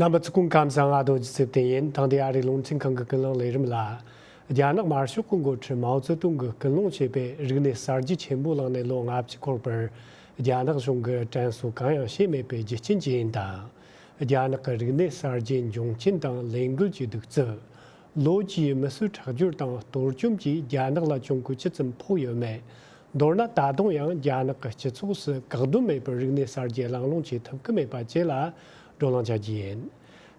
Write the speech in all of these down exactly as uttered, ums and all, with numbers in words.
རྣམ་པ་ཚོ་སྐུ་ཁམས་བཟང་། ང་རྡོ་རྗེ་ཚེ་བརྟན་ཡིན། ཐེངས་འདིའི་ཨ་རིའི་རླུང་འཕྲིན་ཁང་གི་ཀུན་གླེང་ལས་རིམ་ལ། རྒྱ་ནག་དམར་ཤོག་གི་འགོ་ཁྲིད་མའོ་ཙེ་ཏུང་གིས་སྐུལ་སློང་བྱས་པའི་རིག་གནས་གསར་བརྗེ་ཆེན་པོ་བསླངས་ནས་ལོ་ལྔ་བཅུ་འཁོར་བར། རྒྱ་ནག་གཞུང་གིས་དྲན་གསོ་གང་ཡང་བྱས་མེད་པའི་རྒྱུ་རྐྱེན་ཅི་ཡིན་དང་། རྒྱ་ནག་གི་རིག་གནས་གསར་བརྗེའི་འབྱུང་རྐྱེན་དང་ལས་འགུལ་གྱི་གདུག་རྩུབ། ལོ་བཅུའི་མི་གསོད་ཁྲག་སྦྱོར་དང་གཏོར་བཅོམ་གྱིས་རྒྱ་ནག་ལ་གྱོང་གུན་ཇི་ཙམ་ཕོག་ཡོད་མེད། མདོར་ན་ད་དུང་ཡང་རྒྱ་ནག་གི་སྤྱི་ཚོགས་སུ་བཀག་སྡོམ་མེད་པར་རིག་གནས་གསར་བརྗེ་གླེང་སློང་བྱེད་ཐུབ་ཀྱི་མེད་པ་བཅས་ལ་བགྲོ་གླེང་བྱ་རྒྱུ་ཡིན།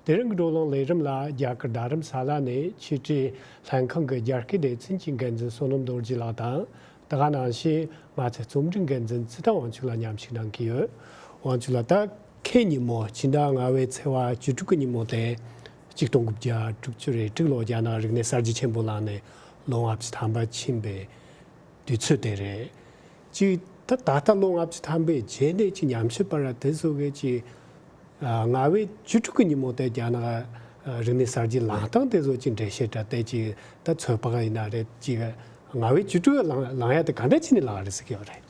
དེ་རིང་གི་བགྲོ་གླེང་ལས་རིམ་ལ་རྒྱ་གར་རྡ་རམ་ས་ལ་ནས་ཆེས་མཐོའི་ལྷན་ཁང་གི་རྒྱ་སྐད་སྡེ་ཚན་གྱི་འགན་འཛིན་བསོད་ནམས་རྡོ་རྗེ་ལགས་དང་། དེ་ག་ནང་བཞིན་ང་ཚོའི་རྩོམ་སྒྲིག་འགན་འཛིན་ཚེ་བརྟན་དབང་ཕྱུག་ལགས་མཉམ་ཞུགས་གནང་གི་ཡོད། དབང་ཕྱུག་ལགས། ད་ཁེ་ཉིན་མོ་ཕྱི་ཟླ་ལྔ་པའི་ཚེས་པ་བཅུ་དྲུག་གི་ཉིན་མོ་དེ། ཆིག་སྟོང་དགུ་བརྒྱ་དྲུག་ཅུ་རེ་དྲུག་ལོར་རྒྱ་ནག་རིག་གནས་གསར་བརྗེ་ཆེན་པོ་བསླངས་ནས་ལོ་ལྔ་བཅུ་ཐམ་པ་ཕྱིན་པའི་དུས་ཚོད་དེ་རེད། ཅིག་ད་ད་ལྟ་ལོ་ལྔ་བཅུ་ཐམ་པའི་རྗེས་ནས་ཅིག་ཉམས་ཞིབ་པ་ར་དེ་ཚོ་གིས་ཅིག་ལྔ་པའི་བཅུ་དྲུག་གི་ཉིན་མོ་དེ་རྒྱ་ནག་རིག་གནས་གསར་བརྗེ་བསླངས་སྟངས་དེ་ཚོ་ཅིག་འགྲེལ་བཤད་ར་དེ་ཅིག་ད་ཚོད་དཔག་ཡིན་ན་རེད། ཅིག་ལྔ་པའི་བཅུ་དྲུག་བསླངས་བསླངས་ཡ་དེ་ག་འདྲ་བྱས་ནས་བསླངས་རེད་ཟེར་གྱི་ཡོད་རེད།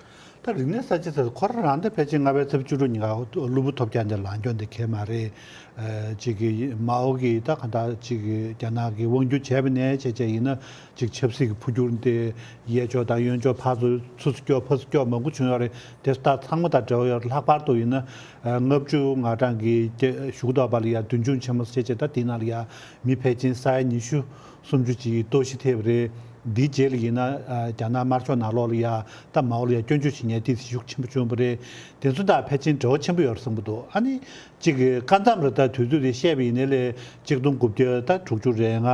ད་རིག་གནས་གསར་བརྗེ་ཟེར་ཁོ་རང་རང་ད་ཕལ་ཆེར་ལྔ་པའི་ཚེས་བཅུ་དྲུག་ཉིན་ཀ་གློ་བུར་ཐོལ་རྒྱག་འདི་ལངས་རྒྱུ་འདི་གལ་མ་རེད། ཨ་ཅིག་གི་མའོ་གི་ད་ག་ད་ཅིག་གི་རྒྱ་ནག་གི་དབང་སྒྱུར་བྱས་པ་ནས་བྱས་བྱས་ཡིན་ན་ཅིག་ཆབ་སྲིད་ཀྱི་འཕོ་འགྱུར་འདི་གཡས་ཕྱོགས་དང་གཡོན་ཕྱོགས་ཕར་ཚུར་ཚུར་ཚུར་སྐྱོད་ཕར་ཚུར་སྐྱོད་མང་པོ་བྱུང་ཡོད་རེད། དེ་ད་ཚང་མ་དང་འབྲེལ་བ་ཡོད་རེད། ལྷག་པར་དུ་ཡིན་ན་ཨ་ལྔ་བཅུ་ང་གྲངས་ཀྱི་བཞུགས་ཐོག་པ་ལ་ཡ་མདུན་ལྗོངས་ཆེན་མོ་བྱས་བྱས་ད་དེ་ནང་ལ་ཡ་མི་ཕལ་ཆེར་ས་ཡ་ཉི་ཤུ་སུམ་ཅུ་ཅིག་ལྟོགས་ཤི་ཐེབས་རེད། འདིའི་རྗེས་ལ་ཡིན་ན་ཨ་རྒྱ་ནག་དམར་ཤོག་ནང་ལོགས་ལ་ཡ་ད་མའོ་ལ་ཡ་སྐྱོན་བརྗོད་བྱེད་མཁན་ཏོག་ཙམ་ཤུགས་ཆེན་པོ་བྱུང་བ་རེད། དེ་ཚོ་དང་ཕལ་ཆེར་འབྲེལ་བ་ཆེན་པོ་ཡོད་རེད་བསམ་གྱི་འདུག་ཨ་ནི་གཅིག་གི་སྐབས་མཚམས་རེ་ད་དུས་ཚོད་དེ་བཤད་པ་ཡིན་ནའི་ལས་གཅིག་སྟོང་དགུ་བརྒྱ་ད་དྲུག་ཅུ་རེ་ལྔ་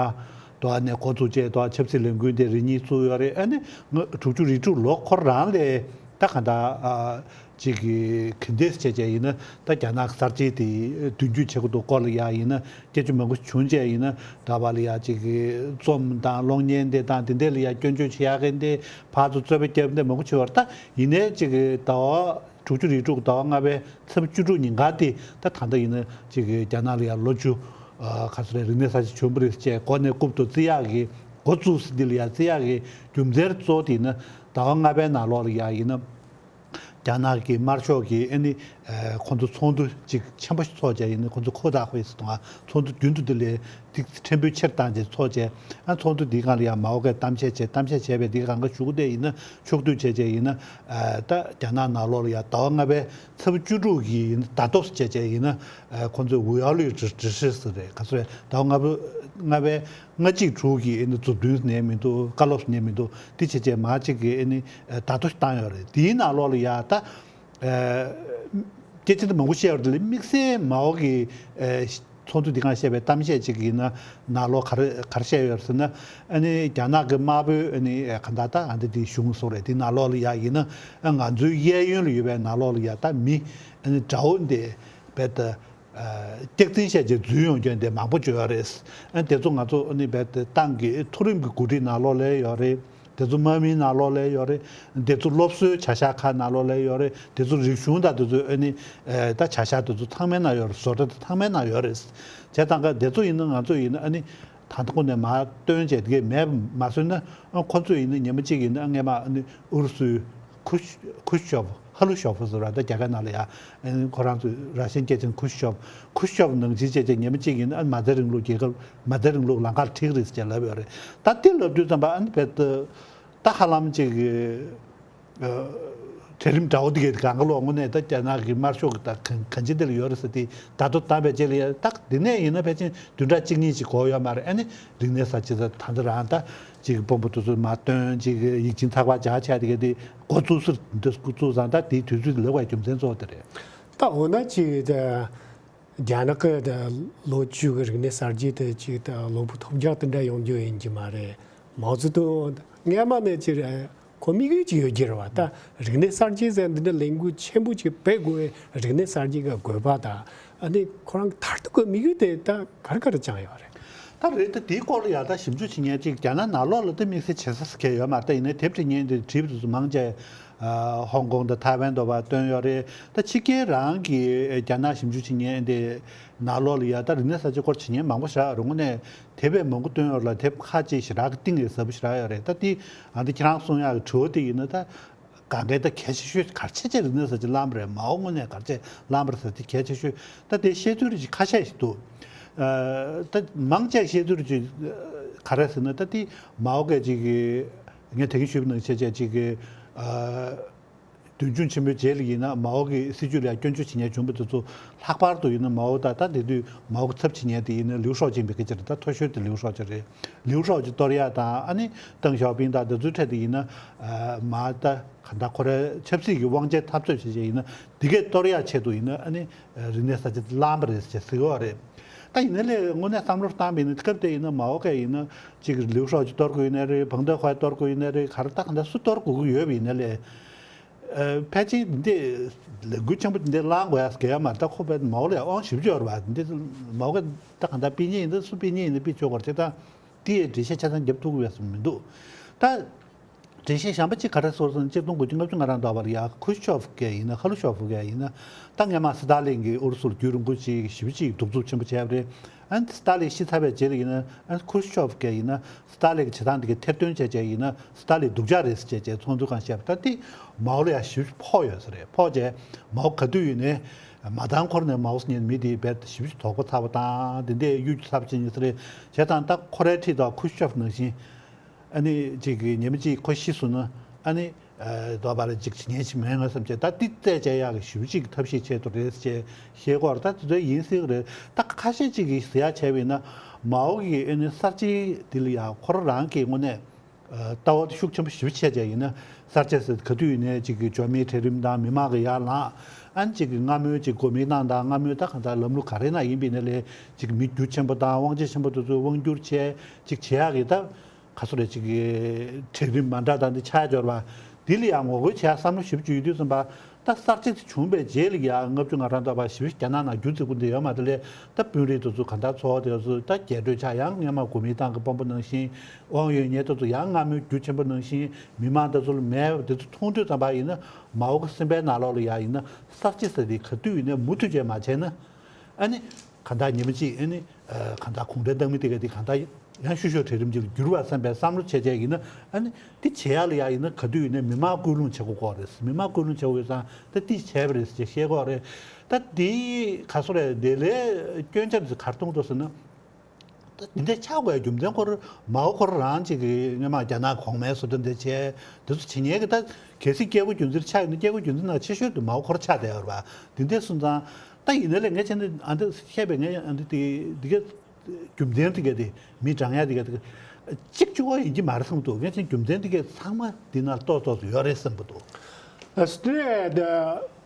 དོ་ཨ་ནས་འགོ་བཙུགས་བྱས་དོ་ཨ་ཆབ་སྲིད་ལས་འགུལ་དེ་རེ་གཉིས་བཙུགས་ཡོད་རེད། ཨ་ནི་ང་དྲུག་ཅུ་རེ་དྲུག་ལོ་འཁོར་རང་ལས་ད་ག་ད་ཨ་གཅིག་གི་ག་འདྲས་བྱས་བྱས་ཡིན་ན་ད་རྒྱ་ནག་གསར་བརྗེ་དེ་མདུན་སྐྱོད་བྱེད་དགོས་འདུག་སྐོར་ལ་ཡ་ཡིན་ན་སྐད་ཆ་མང་པོ་བྱུང་བྱས་ཡིན་ན་ད་བ་ལ་ཡ་གཅིག་གི་རྩོམ་དང་གློག་བརྙན་དེ་དང་དེ་འདྲས་ལ་ཡ་སྐྱོན་བརྗོད་བྱེད་ཡག་གི་འདི་ཕར་ཚུར་རྩོད་པ་རྒྱབ་འདི་མང་པོ་བྱུང་བ་རེད། ད་ཡིན་ནའི་གཅིག་གི་ཟླ་བ་དྲུག་ཅུ་རེ་དྲུག་ཟླ་བ་ལྔ་པའི་ཚེས་པ་བཅུ་དྲུག་ཉིན་ཀ་དེ་ད་ད་ལྟ་ཡིན་ན་གཅིག་གི་རྒྱ་ནག་ལ་ཡ་ལོ་བཅུ་ཨ་ག་ཚོད་རེད་རིག་གནས་གསར་བརྗེ་བྱུང་བ་རེད་ཅེས་འགོ་ནས་རྐུབ་ཏུ་བརྩི་ཡག་གི་འགོ་བཙུགས་ཟིན་འདི་ལ་ཡ་བརྩི་ཡག་གི་རྒྱུ་མཚན་གཙོ་བོ་དེ་ཡིན་ན་ཟླ་བ་ལྔ་པའི་ནང་ལོགས་ལ་ཡ་ཡིན་ན་རྒྱ་ནག་གི་དམར་ཤོག་གི་ཨ་ནི་ཨ་ཁོང་ཚོ་ཚོགས་འདུ་གཅིག་ཆེན་པོ་ཞིག་ཚོགས་བྱས་ཡིན་ན་ཁོང་ཚོ་ཁོ་ཐག་ཁོ་ཡིས་དང་ཚོགས་འདུ་རྒྱུན་དུ་འདི་ལས་ཏིག་ཕྲན་བུ་ཆེར་བཏང་བྱས་ཚོགས་བྱས། ཨ་ཚོགས་འདུ་འདིའི་སྒང་ལ་ཡང་མའོ་གིས་གཏམ་བཤད་བྱས། གཏམ་བཤད་བྱས་པའི་འདིའི་སྒང་ག་ཞུ་གི་དེ་ཡིན་ན་ཕྱོགས་བསྡུས་བྱས་བྱས་ཡིན་ན་ཨ་ད་རྒྱ་ནག་ནང་ལོགས་ལ་ཡང་ཟླ་བ་ལྔ་པའི་ཚེས་པ་བཅུ་དྲུག་གི་ཡིན་ད་ཐོག་བྱས་བྱས་ཡིན་ན་ཨ་ཁོང་ཚོས་ཝུའུ་ཨའོ་ལི་ཀྲི་ཀྲི་ཧྲི་ཟེར་རེད། ག་ཚོད་རེད་ཟླ་བ་ལྔ་པ་ལྔ་པའི་ལྔ་གཅིག་དྲུག་གི་ཡིན་ན་མཛུབ་སྟོན་ནས་མི་འདུག་བཀའ་སློབ་ནས་མི་འདུག་དེ་བྱས་བྱས་མ་གཅིག་གི་ཨ་ནི་ཨ་ད་ཐོག་བཏང་ཡོད་རེད། དེའི་ནང་ལོགས་ལ་ཡང་ད། ཨ་སྐད་ཆ་དེ་མང་པོ་བཤད་ཡོད་རེད། དམིགས་བསལ་མའོ་གི་ཨ་ཚོགས་འདུ་འདི་སྒང་བཤད་པའི་གཏམ་བཤད་ཅིག་ཡིན་ན་ནང་ལོགས་ག་རེ་ག་རེ་བཤད་ཡོད་རེད་ཟེར་ན། ཨ་ནི་རྒྱ་ནག་གི་དམར་པོའི་ཨ་ནི་ཨ་ག་འདྲ་ད་ཨ་འདི་འདི་གཞུང་སོགས་རེད། དེ་ནང་ལོགས་ལ་ཡ་ཡིན་ན་ཨ་ང་ཚོའི་གཡས་གཡོན་ལ་ཡོད་པའི་ནང་ལོགས་ལ་ཡ་ད་མི་ཨ་ནི་དགྲ་བོ་འདི་རྦད་དེ་ཨ་སྐྱག་རྫུན་བཤད་བྱས་འཛུལ་ཡོང་རྒྱུ་འདི་མང་པོ་བྱུང་ཡོད་རེད། ཨ་དེ་ཚོ་ང་ཚོ་ཨ་ནི་རྦད་དེ་ཏང་གི་མཐོ་རིམ་གྱི་འགོ་ཁྲིད་ནང་ལོགས་ལ་ཡོད་རེད། དེ་ཚོ་དམག་མིའི་ནང་ལོགས་ལ་ཡོད་རེད། དེ་ཚོ་སློབ་གསོའི་བྱ་གཞག་ཁག་ནང་ལོགས་ལ་ཡོད་རེད། དེ་ཚོ་རིག་གཞུང་དང་དེ་ཚོ་ཨ་ནི་ཨེ་ད་བྱ་གཞག་དེ་ཚོ་ཚང་མའི་ནང་ཡོད་རེད། བཟོ་གྲྭ་དེ་ཚང་མའི་ནང་ཡོད་རེད། བྱས་ཙང་ཀ་དེ་ཚོ་ཡིན་ན་ང་ཚོ་ཡིན་ན་ཨ་ནི་ད་ལྟ་ཁོ་ནས་མར་སྟོན་བྱས་དེ་གས་མེད་མ་བཟོས་ན་ཨ་ཁོ་ཚོ་ཡིན་ན་ཉི་མ་གཅིག་ཡིན་ན་ཨ་སྔས་མ་ཨ་ནི་ཨུ་རུ་སུའི་ཁུ་ཁུ་ཤོབ་ཧ་ལུ་ཤོབ་ཟེར་བ་ད་རྒྱ་གར་ནང་ལ་ཡ་ཨ་ནི་ཁོ་རང་ཚོའི་ར་ཤན་སྐད་ཆ་ཁུ་ཤོབ་ཁུ་ཤོབ་ནང་བཞིན་བྱས་བྱས་ཉི་མ་གཅིག་ཡིན་ན་ཨ་ནི་མ་རྩའི་རིང་ལུགས་རྒྱལ་ཁབ། མ་རྩའི་རིང་ལུགས་ལམ་ཁ་ཁྲིད་ཀྱི་རེད་ཅེས་ལབ་ཡོད་རེད། ད་དེ་ལབ་དུས་ཙམ་པ་ཨ་ནི་རྦད་དེ་ད་ཧ་ལམ་ཅིག་གི་ཨ་གྲལ་རིམ་འདྲ་བོ་དེ་གའི་སྒང་ག་ལོག་དངོས་གནས་ད་རྒྱ་ནག་གི་དམར་ཤོག་གི་ད་གང་གང་ཅི་འདི་ལ་ཡོད་རེད་ཟེར་དེ་ད་དོ་བཏང་བའི་རྗེས་ལ་ཡ་ད་དེ་ནས་ཡིན་ན་ཕལ་ཆེར་བདུན་ཕྲག་གཅིག་གཉིས་ཅིག་འགོར་ཡོད་མ་རེད། ཨ་ནི་རིག་གནས་གསར་བརྗེ་ད་ད་ལྟ་རང་ད་ཅིག་དཔོན་པོ་དེ་ཚོ་མར་བཏོན་ཅིག་ཡིག་ཆེན་ཚགས་པར་སྦྱར་བྱས་དེ་གའི་དེ་འགོ་བཙུགས་ཟེར་འདི་བཙུགས་ཙང་ད་དེའི་དུས་ཚོད་དེ་ལབ་པའི་རྒྱུ་མཚན་གཙོ་བོ་དེ་རེད། ད་འོ་ན་ཅིག་ད། རྒྱ་ནག་གི་ད་ལོ་བཅུ་གི་རིག་གནས་གསར་བརྗེ་དེ་ཅིག་ད་གློ་བུར་ཐོལ་རྒྱག་དེ་འདྲ་ཡོང་རྒྱུ་ཡིན་གྱི་མ་རེད། མའོ་ཙེ་ཏུང་སྔས་མ་ནས་ཅིག་ཁོ་དམིགས་ཡུལ་ཅིག་ཡོད་ཀྱི་རེད་བ། ད་རིག་གནས་གསར་བརྗེ་ཟེར་འདི་འདྲ་ལས་འགུལ་ཆེན་པོ་ཅིག་སྤེལ་དགོས་པའི་རིག་གནས་གསར་བརྗེ་གི་དགོས་པ་དང་ཨ་ནི་ཁོ་རང་མཐར་ཐུག་གི་དམིགས་ཡུལ་དེ་ད་ག་རེ་ག་རེ་བཅངས་ཡོད་རེད། ད་རེད། ད་དེའི་སྐོར་ལ་ཡང་ད་ཞིབ་འཇུག་བྱེད་མཁན་ཅིག་རྒྱ་ནག་ནང་ལོགས་ལ་ད་དམིགས་བསལ་བྱེད་ས་གང་ཡང་ཡོད་མ་རེད། ད་ཡིན་ནའི་དེབ་བྲིས་མཁན་དེ་བྲིས་པ་དེ་ཚོ་མང་ཆེ་ཨ་ཧོང་ཀོང་དང་ཐའེ་ཝན་དུ་བ་བཏོན་ཡོད་རེད། ད་ཕྱི་རྒྱལ་རང་གི་རྒྱ་ནག་ཞིབ་འཇུག་བྱེད་མཁན་དེ་ནང་ལོགས་ལ་ཡ་ད་རིག་གནས་གསར་བརྗེ་སྐོར་བྱེད་མཁན་མང་པོ་ཞིག་རག་ཡོད་རེད། དངོས་གནས་དེབ་བས་མང་པོ་བཏོན་ཡོད་རེད་ལ་དེབ་ཁག་ཅིག་ཞེ་དྲག་གི་གཏིང་ཡོད་ཟབ་པོ་ཞིག་རག་ཡོད་རེད། ད་དེ་ཨ་འདི་ཁྱེད་རང་གསུང་ཡག་གི་དྲི་བ་དེ་ཡིན་ན་ད། གང་གའི་ད་གལ་ཆེ་ཤོས་ག་རེ་བྱས་བྱས་རིག་གནས་གསར་བརྗེ་བསླངས་པ་རེད། མའོ་དངོས་གནས་ག་རེ་བྱས་བསླངས་པ་རེད་ཟེར་དེ་གལ་ཆེ་ཤོས། ད་དེ་བཤད་ཚུལ་རེ་ཅིག་ཁ་ཤས་ཤིག་འདུག་ཨ། ད་མང་ཆེ་བཤད་ཚུལ་རེ་ཅིག་ག་རེ་ཟེར་ན། ད་དེ་མའོ་གས་ཅིག་ངས་དེ་གིན་ཞུས་པ་ནང་བྱས་བྱས་ཅིག་ཨ། དུས་འགྱུར་ཆེན་པོའི་རྗེས་ལ་ཡིན་ན་མའོ་གི་སྲིད་བྱུས་ལ་ཡང་སྐྱོན་བརྗོད་བྱེད་མཁན་བྱུང་བ་དེ་ཚོ་ལྷག་པར་དུ་ཡིན་ན་མའོ་དང་། ད་དེ་དུས་མའོ་གི་ཚབ་བྱེད་མཁན་དེ་ཡིན་ན་ལིའུ་ཧྲའོ་ཅིན་པའི་སྐད་ཆ་རེད། ད་མཐོ་ཤོས་དེ་ལིའུ་ཧྲའོ་ཅིན་རེད། ལིའུ་ཧྲའོ་ཅིན་གཏོར་ཡག་དང་། ཨ་ནི་ཏེང་ཞའོ་ཕིང་དང་དེ་ཚོའི་གྲས་དེ་ཡིན་ན། ཨ། མ་ད་ག་ད་ཁོ་རའི་ཆབ་སྲིད་ཀྱི་དབང་ཆ་འཐབ་རྩོད་བྱེད་བྱེད་ཡིན་ན་དེ་གས་གཏོར་ཡག་ཆེད་དུ་ཡིན་ན། ཨ་ནི་རིག་གནས་གསར་བརྗེ་བསླངས་པ་རེད་ཅེས་ཟེར་གྱི་ཡོད་རེད། ད་ཡིན་ན་ལས་དངོས་གནས་བསམ་བློ་བཏང་བ་ཡིན་ན་སྐབས་དེ་ཡིན་ན་མའོ་གས་ཡིན་ན་ཅིག་ལིའུ་ཧྲའོ་ཅིན་གཏོར་དགོས་ཡིན་ན་རེད། ཕང་ཏེ་ཧྭ་གཏོར་དགོས་ཡིན་ན་རེད། ག་རེ་ད་ག་ད་སུ་གཏོར་དགོས་ཀྱི་ཡོད་པ་ཡིན་ན་ལས། ཨ། ཕལ་ཆེར་འདི་འདྲའི་ལས་འགུལ་ཆེན་པོ་འདི་འདྲའི་བསླངས་དགོས་ཡག་གལ་མ་རེད། ད་ཁོ་པས་མའོ་ལ་ཡང་དབང་ཞེ་པོ་ཅིག་ཡོད་རེད་པ། འདི་མའོ་གས་ད་གང་ལྟར་ཕུད་མཁན་ཡིན་ད། སུ་ཕུད་མཁན་ཡིན་ན་ཕུད་ཆོག་གི་རེད། ད་དེ་ཡི་འགྲེལ་བཤད་ཆ་ཚང་རྒྱབ་ཐུབ་ཀྱི་ཡོད་ས་མི་འདུག་ད་འགྲེལ་བཤད་གཞན་པ་གཅིག་ག་རེ་བཟོ་ཟེར་ན། གཅིག་སྟོང་དགུ་བརྒྱ་ལྔ་བཅུ་ང་གྲངས་དུ་བ་ལ་ཡ་ཁུ་ཤུ་ཆོབ་གས་ཡིན་ན། ཧ་ལུ་ཤོབ་གས་ཡིན་ན། ད་སྔོན་མ་སི་ཏཱ་ལིན་གྱིས་ཨུ་རུ་སུ་ལ་རྒྱུན་རིང་པོ་ཅིག་ཞེ་པོ་ཅིག་གདུག་རྩུབ་ཆེན་པོ་བྱས་པ་རེད། ཨ་ནི་སི་ཏཱ་ལིན་ཤི་ཚར་བའི་རྗེས་ལ་ཡིན་ན། ཨ་ནི་ཁུ་ཤུ་ཆོབ་གས་ཡིན་ན་སི་ཏཱ་ལིན་གྱི་བྱེད་སྟངས་དེ་ག་ཐེར་འདོན་བྱས་བྱས་ཡིན་ན་སི་ཏཱ་ལིན་སྡུག་ཅག་རེད་ཟེར་བྱས་བྱས་ཚོགས་འདུའི་སྒང་བཤད་པ། ད་དེ་མའོ་ལ་ཡ་ཞེ་པོ་ཕོག་ཡོད་ས་རེད། ཕོག་བྱས་མའོ་ག་དུས་ཡིན་ནའི་མ་མཐའ་འཁོར་ནས་མའོ་ཟེར་མཁན་མི་དེ་རྦད་ཞེ་པོ་ཅིག་དོགས་པ་ཚ་པོ་དང་དེ་འདྲའི་གཡོ་སྒྱུ་ཚ་པོ་བྱེད་མཁན་ཟེར་རེད། བྱས་ཙང་ད་ཁོ་རའི་འཁྲིས་དུ་ཁུ་ཤུ་ཆོབ་ནང་བཞིན། ཨ་ནི་ཅིག་གི་ཉི་མ་གཅིག་ཁོ་ཤི་སོང་ན། ཨ་ནི་ཨ། དོ་བ་རེ་ཅིག་བྱེད་མཁན་ཞིག་མེད་ང་བསམ་བྱས། ད་འདི་རྩད་བཅད་ཡག་གི་ཞེ་པོ་ཅིག་གི་ཐབས་ཤེས་བྱེད་དུ་རེད་ཅེས་བཤད་ཀྱི་ཡོད་རེད། ད་དེ་ཚོ་ཡིན་སྲིད་ཀྱི་རེད། ད་ཁ་ཤས་ཅིག་གིས་ཟེར་ཡག་བྱས་པ་ཡིན་ན་མའོ་གིས་ཨ་ནི་གསར་བརྗེ་འདི་ལ་ཡང་ཁོ་རང་རང་གི་དངོས་གནས་ཨ། ལྟ་བ་ཤུགས་ཆེན་པོ་ཞེ་པོ་བྱས་བྱས་ཡིན་ན། གསར་བརྗེ་ཟེར་ག་དུས་ཡིན་ནའི་ཅིག་གི་འབྱོར་མེད་གྲལ་རིམ་དང་མི་མང་གི་ཡར་ལངས། ཨ་ནི་ཅིག་གི་སྔ་མོའི་ཅིག་གོ་མིན་ཏང་དང་སྔ་མོའི་ད་གང་ལྟར་ལམ་ལུགས་ག་རེ་ན་ཡིན་པ་ཡིན་ན་ལས་ཅིག་མི་རྒྱུ་ཆེན་པོ་དང་དབང་ཆ་ཆེན་པོ་དེ་ཚོས་དབང་སྒྱུར་བྱས་ཅིག་བྱེད་ཡག་གི་ད་ག་ཚོད་རེད། ཅིག་གི་གྲལ་རིམ་མ་འདྲ་དང་འདི་ཆགས་འབྱོར་བ་འདི་ལ་ཡང་ངོ་རྒོལ་བྱེད་ཡག་བསམ་བློ་ཞེ་པོ་ཅིག་ཡོད་དུས་ཙམ་པ། ད་གསར་བརྗེ་དེ་བྱུང་བའི་རྗེས་ལ་ཡང་ལྔ་བཅུ་ང་གྲངས་ལྟ་བ་ཞེ་པོ་རྒྱ་ནག་ནང་རྒྱུ་རྫི་ཀུན་དེ་ཡོད་མ་རེད་ལས། ད་དཔོན་རིགས་དེ་ཚོ་གང་ལྟར་ཚོགས་དེ་ཚོ་ད་རྒྱས་སྤྲོས་ཆགས། ཡང་སྔོན་མ་གོ་མིན་ཏང་གི་དཔོན་པོ་ནང་བཞིན་དབང་ཡོད་མཁན་དེ་ཚོ་ཡང་སྔ་མོའི་རྒྱུ་ཆེན་པོ་ནང་བཞིན་མི་མང་དེ་ཚོ་ལ་མེད་པ་དེ་ཚོ་མཐོང་དུས་ཙམ་པ་ཡིན་ན། མའོ་གི་སེམས་པའི་ནང་ལོགས་ལ་ཡང་ཡིན་ན་གསར་བརྗེ་ཟེར་དེ་ག་དུས་ཡིན་ནའི་མུ་མཐུད་བྱས་མ་བྱས་ན། ཨ་ནི་གང་ལྟར་ཉི་མ་གཅིག་ཨ་ནི་གང་ལྟར་གུང་ཁྲན་ཏང་མི་དེ་ག་དེ་གང་ལྟར་ཡང་ཤུགས་ཤོག་གྲལ་རིམ་གཅིག་ལ་འགྱུར་བ་བསམ་པའི་བསམ་བློ་བྱས་བྱས་ཡིན་ན། ཨ་ནི་དེ་བྱེད་ཡག་ལ་ཡང་ཡིན་ན་ག་དུས་ཡིན་ནའི་མི་མང་སྐུལ་སློང་བྱེད་དགོས་ཀྱི་རེད། མི་མང་སྐུལ་སློང་བྱེད་དགོས་ཙང་ད་དེ་བྱས་པ་རེད་ཅེས་བཤད་ཀྱི་ཡོད་རེད། ད་དེ་ག་ཚོད་རེད། དེ་ལས་སྐྱོན་ཆ་དེ་ག་རེ་མཐོང་འདུག་ཟེར་ན། ད་དེ་འདྲ་ཆགས་དགོས་ཡ་རྒྱུ་མཚན་ཁོ་རང་མའོ་ཁོ་རང་རང་ཅིག་གིས་སྔོན་མ་རྒྱ་ནག་གོང་མའི་བཟོ་འདྲ་འདི་བྱས་དེ་ཚོ་བྱེད་མཁན་གྱི་ད་གལ་སྲིད་སྐྱེ་བོ་རྒྱུ་མཚན་ཆགས་ཡོད་ན་སྐྱེ་བོ་རྒྱུ་མཚན་ནང་ཆེ་ཤོས་དེ་མའོ་ཁོ་རང་ཆགས་བསྡད་ཡོད་རེད་པ། དེ་འདྲ་སོང་ཙང་ད་ཡིན་ན་ལས་ངས་བྱས་ན་ཨ་འདི་བཤད་པའི་ངས་ཨ་འདི་དེ་འདི་ག་རྒྱུ་མཚན་དེ་ག་དེ་མི་དྲང་ཡ་དེ་ག་དེ་གཅིག་གཅིག་པོ་ཡིན་གྱི་མ་རེད་བསམ་འདུག་ངས་བྱས་ན་རྒྱུ་མཚན་དེ་ག་ཚང་མ་འདི་ནང་ཏོག་ཏོག་ཏུ་ཡོད་རེད་བསམ་གྱི་འདུག་ཨ་སྟེ་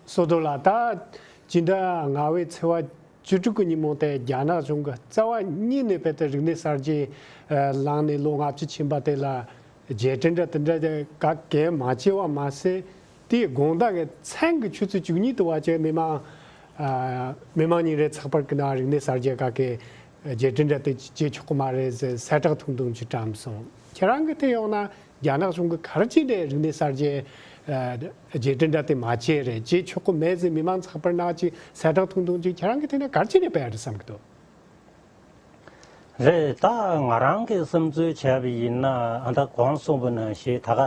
སོ་དོ་ལ་ད་ཇི་འདྲ་ང་བའི་འཚེ་བ་བཅུ་དྲུག་གི་ཉིན་མོ་དེ་རྒྱ་ནག་གཞུང་གི་རྩ་བ་ཉིད་ནས་དཔེ་དེ་རིག་གནས་གསར་བརྗེ་ལངས་ནས་ལོ་ལྔ་བཅུ་ཕྱིན་པ་དེ་ལ་རྗེས་དྲན་འདྲ་དེ་འདྲ་ག་གེ་མ་བྱས་པ་མ་ཟད། དེའི་དགོང་དག་གི་མཚན་གྱི་ཆུ་ཚོད་བཅུ་གཉིས་དུ་བ་ཅན་མི་མང་མི་མང་ཉིན་རེ་ཚགས་པར་གྱི་ནང་རིག་གནས་གསར་བརྗེ་ག་གེ་རྗེས་དྲན་འདྲ་དེ་བྱེད་ཆོག་གི་མ་རེད་ཟེར་གསལ་བསྒྲགས་ཐུང་ཐུང་ཅིག་བཀྲམ་སོང་། ཁྱེད་རང་གི་དེ་ཡོང་ན། རྒྱ་ནག་གཞུང་གིས་ག་རེ་བྱས་ནས་རིག་གནས་གསར་བརྗེ་རྗེས་དྲན་འདྲ་དེ་མ་བྱས་རེད། བྱེད་ཆོག་གི་མེད་ཟེར་མི་མང་ཚགས་པར་ནང་ཅིག་གསལ་བསྒྲགས་ཐུང་ཐུང་ཅིག་ཁྱེད་རང་གིས་དེ་ནས་ག་རེ་བྱས་ནས་སྤེལ་ཡ་རེད་བསམ་གྱི་འདུག་རེད། ད་ང་རང་གི་བསམ་ཚུལ་བྱས་པ་ཡིན་ན། ཨ་ད་གོང་གསུངས་པ་ནང་བཞིན་ད་ག་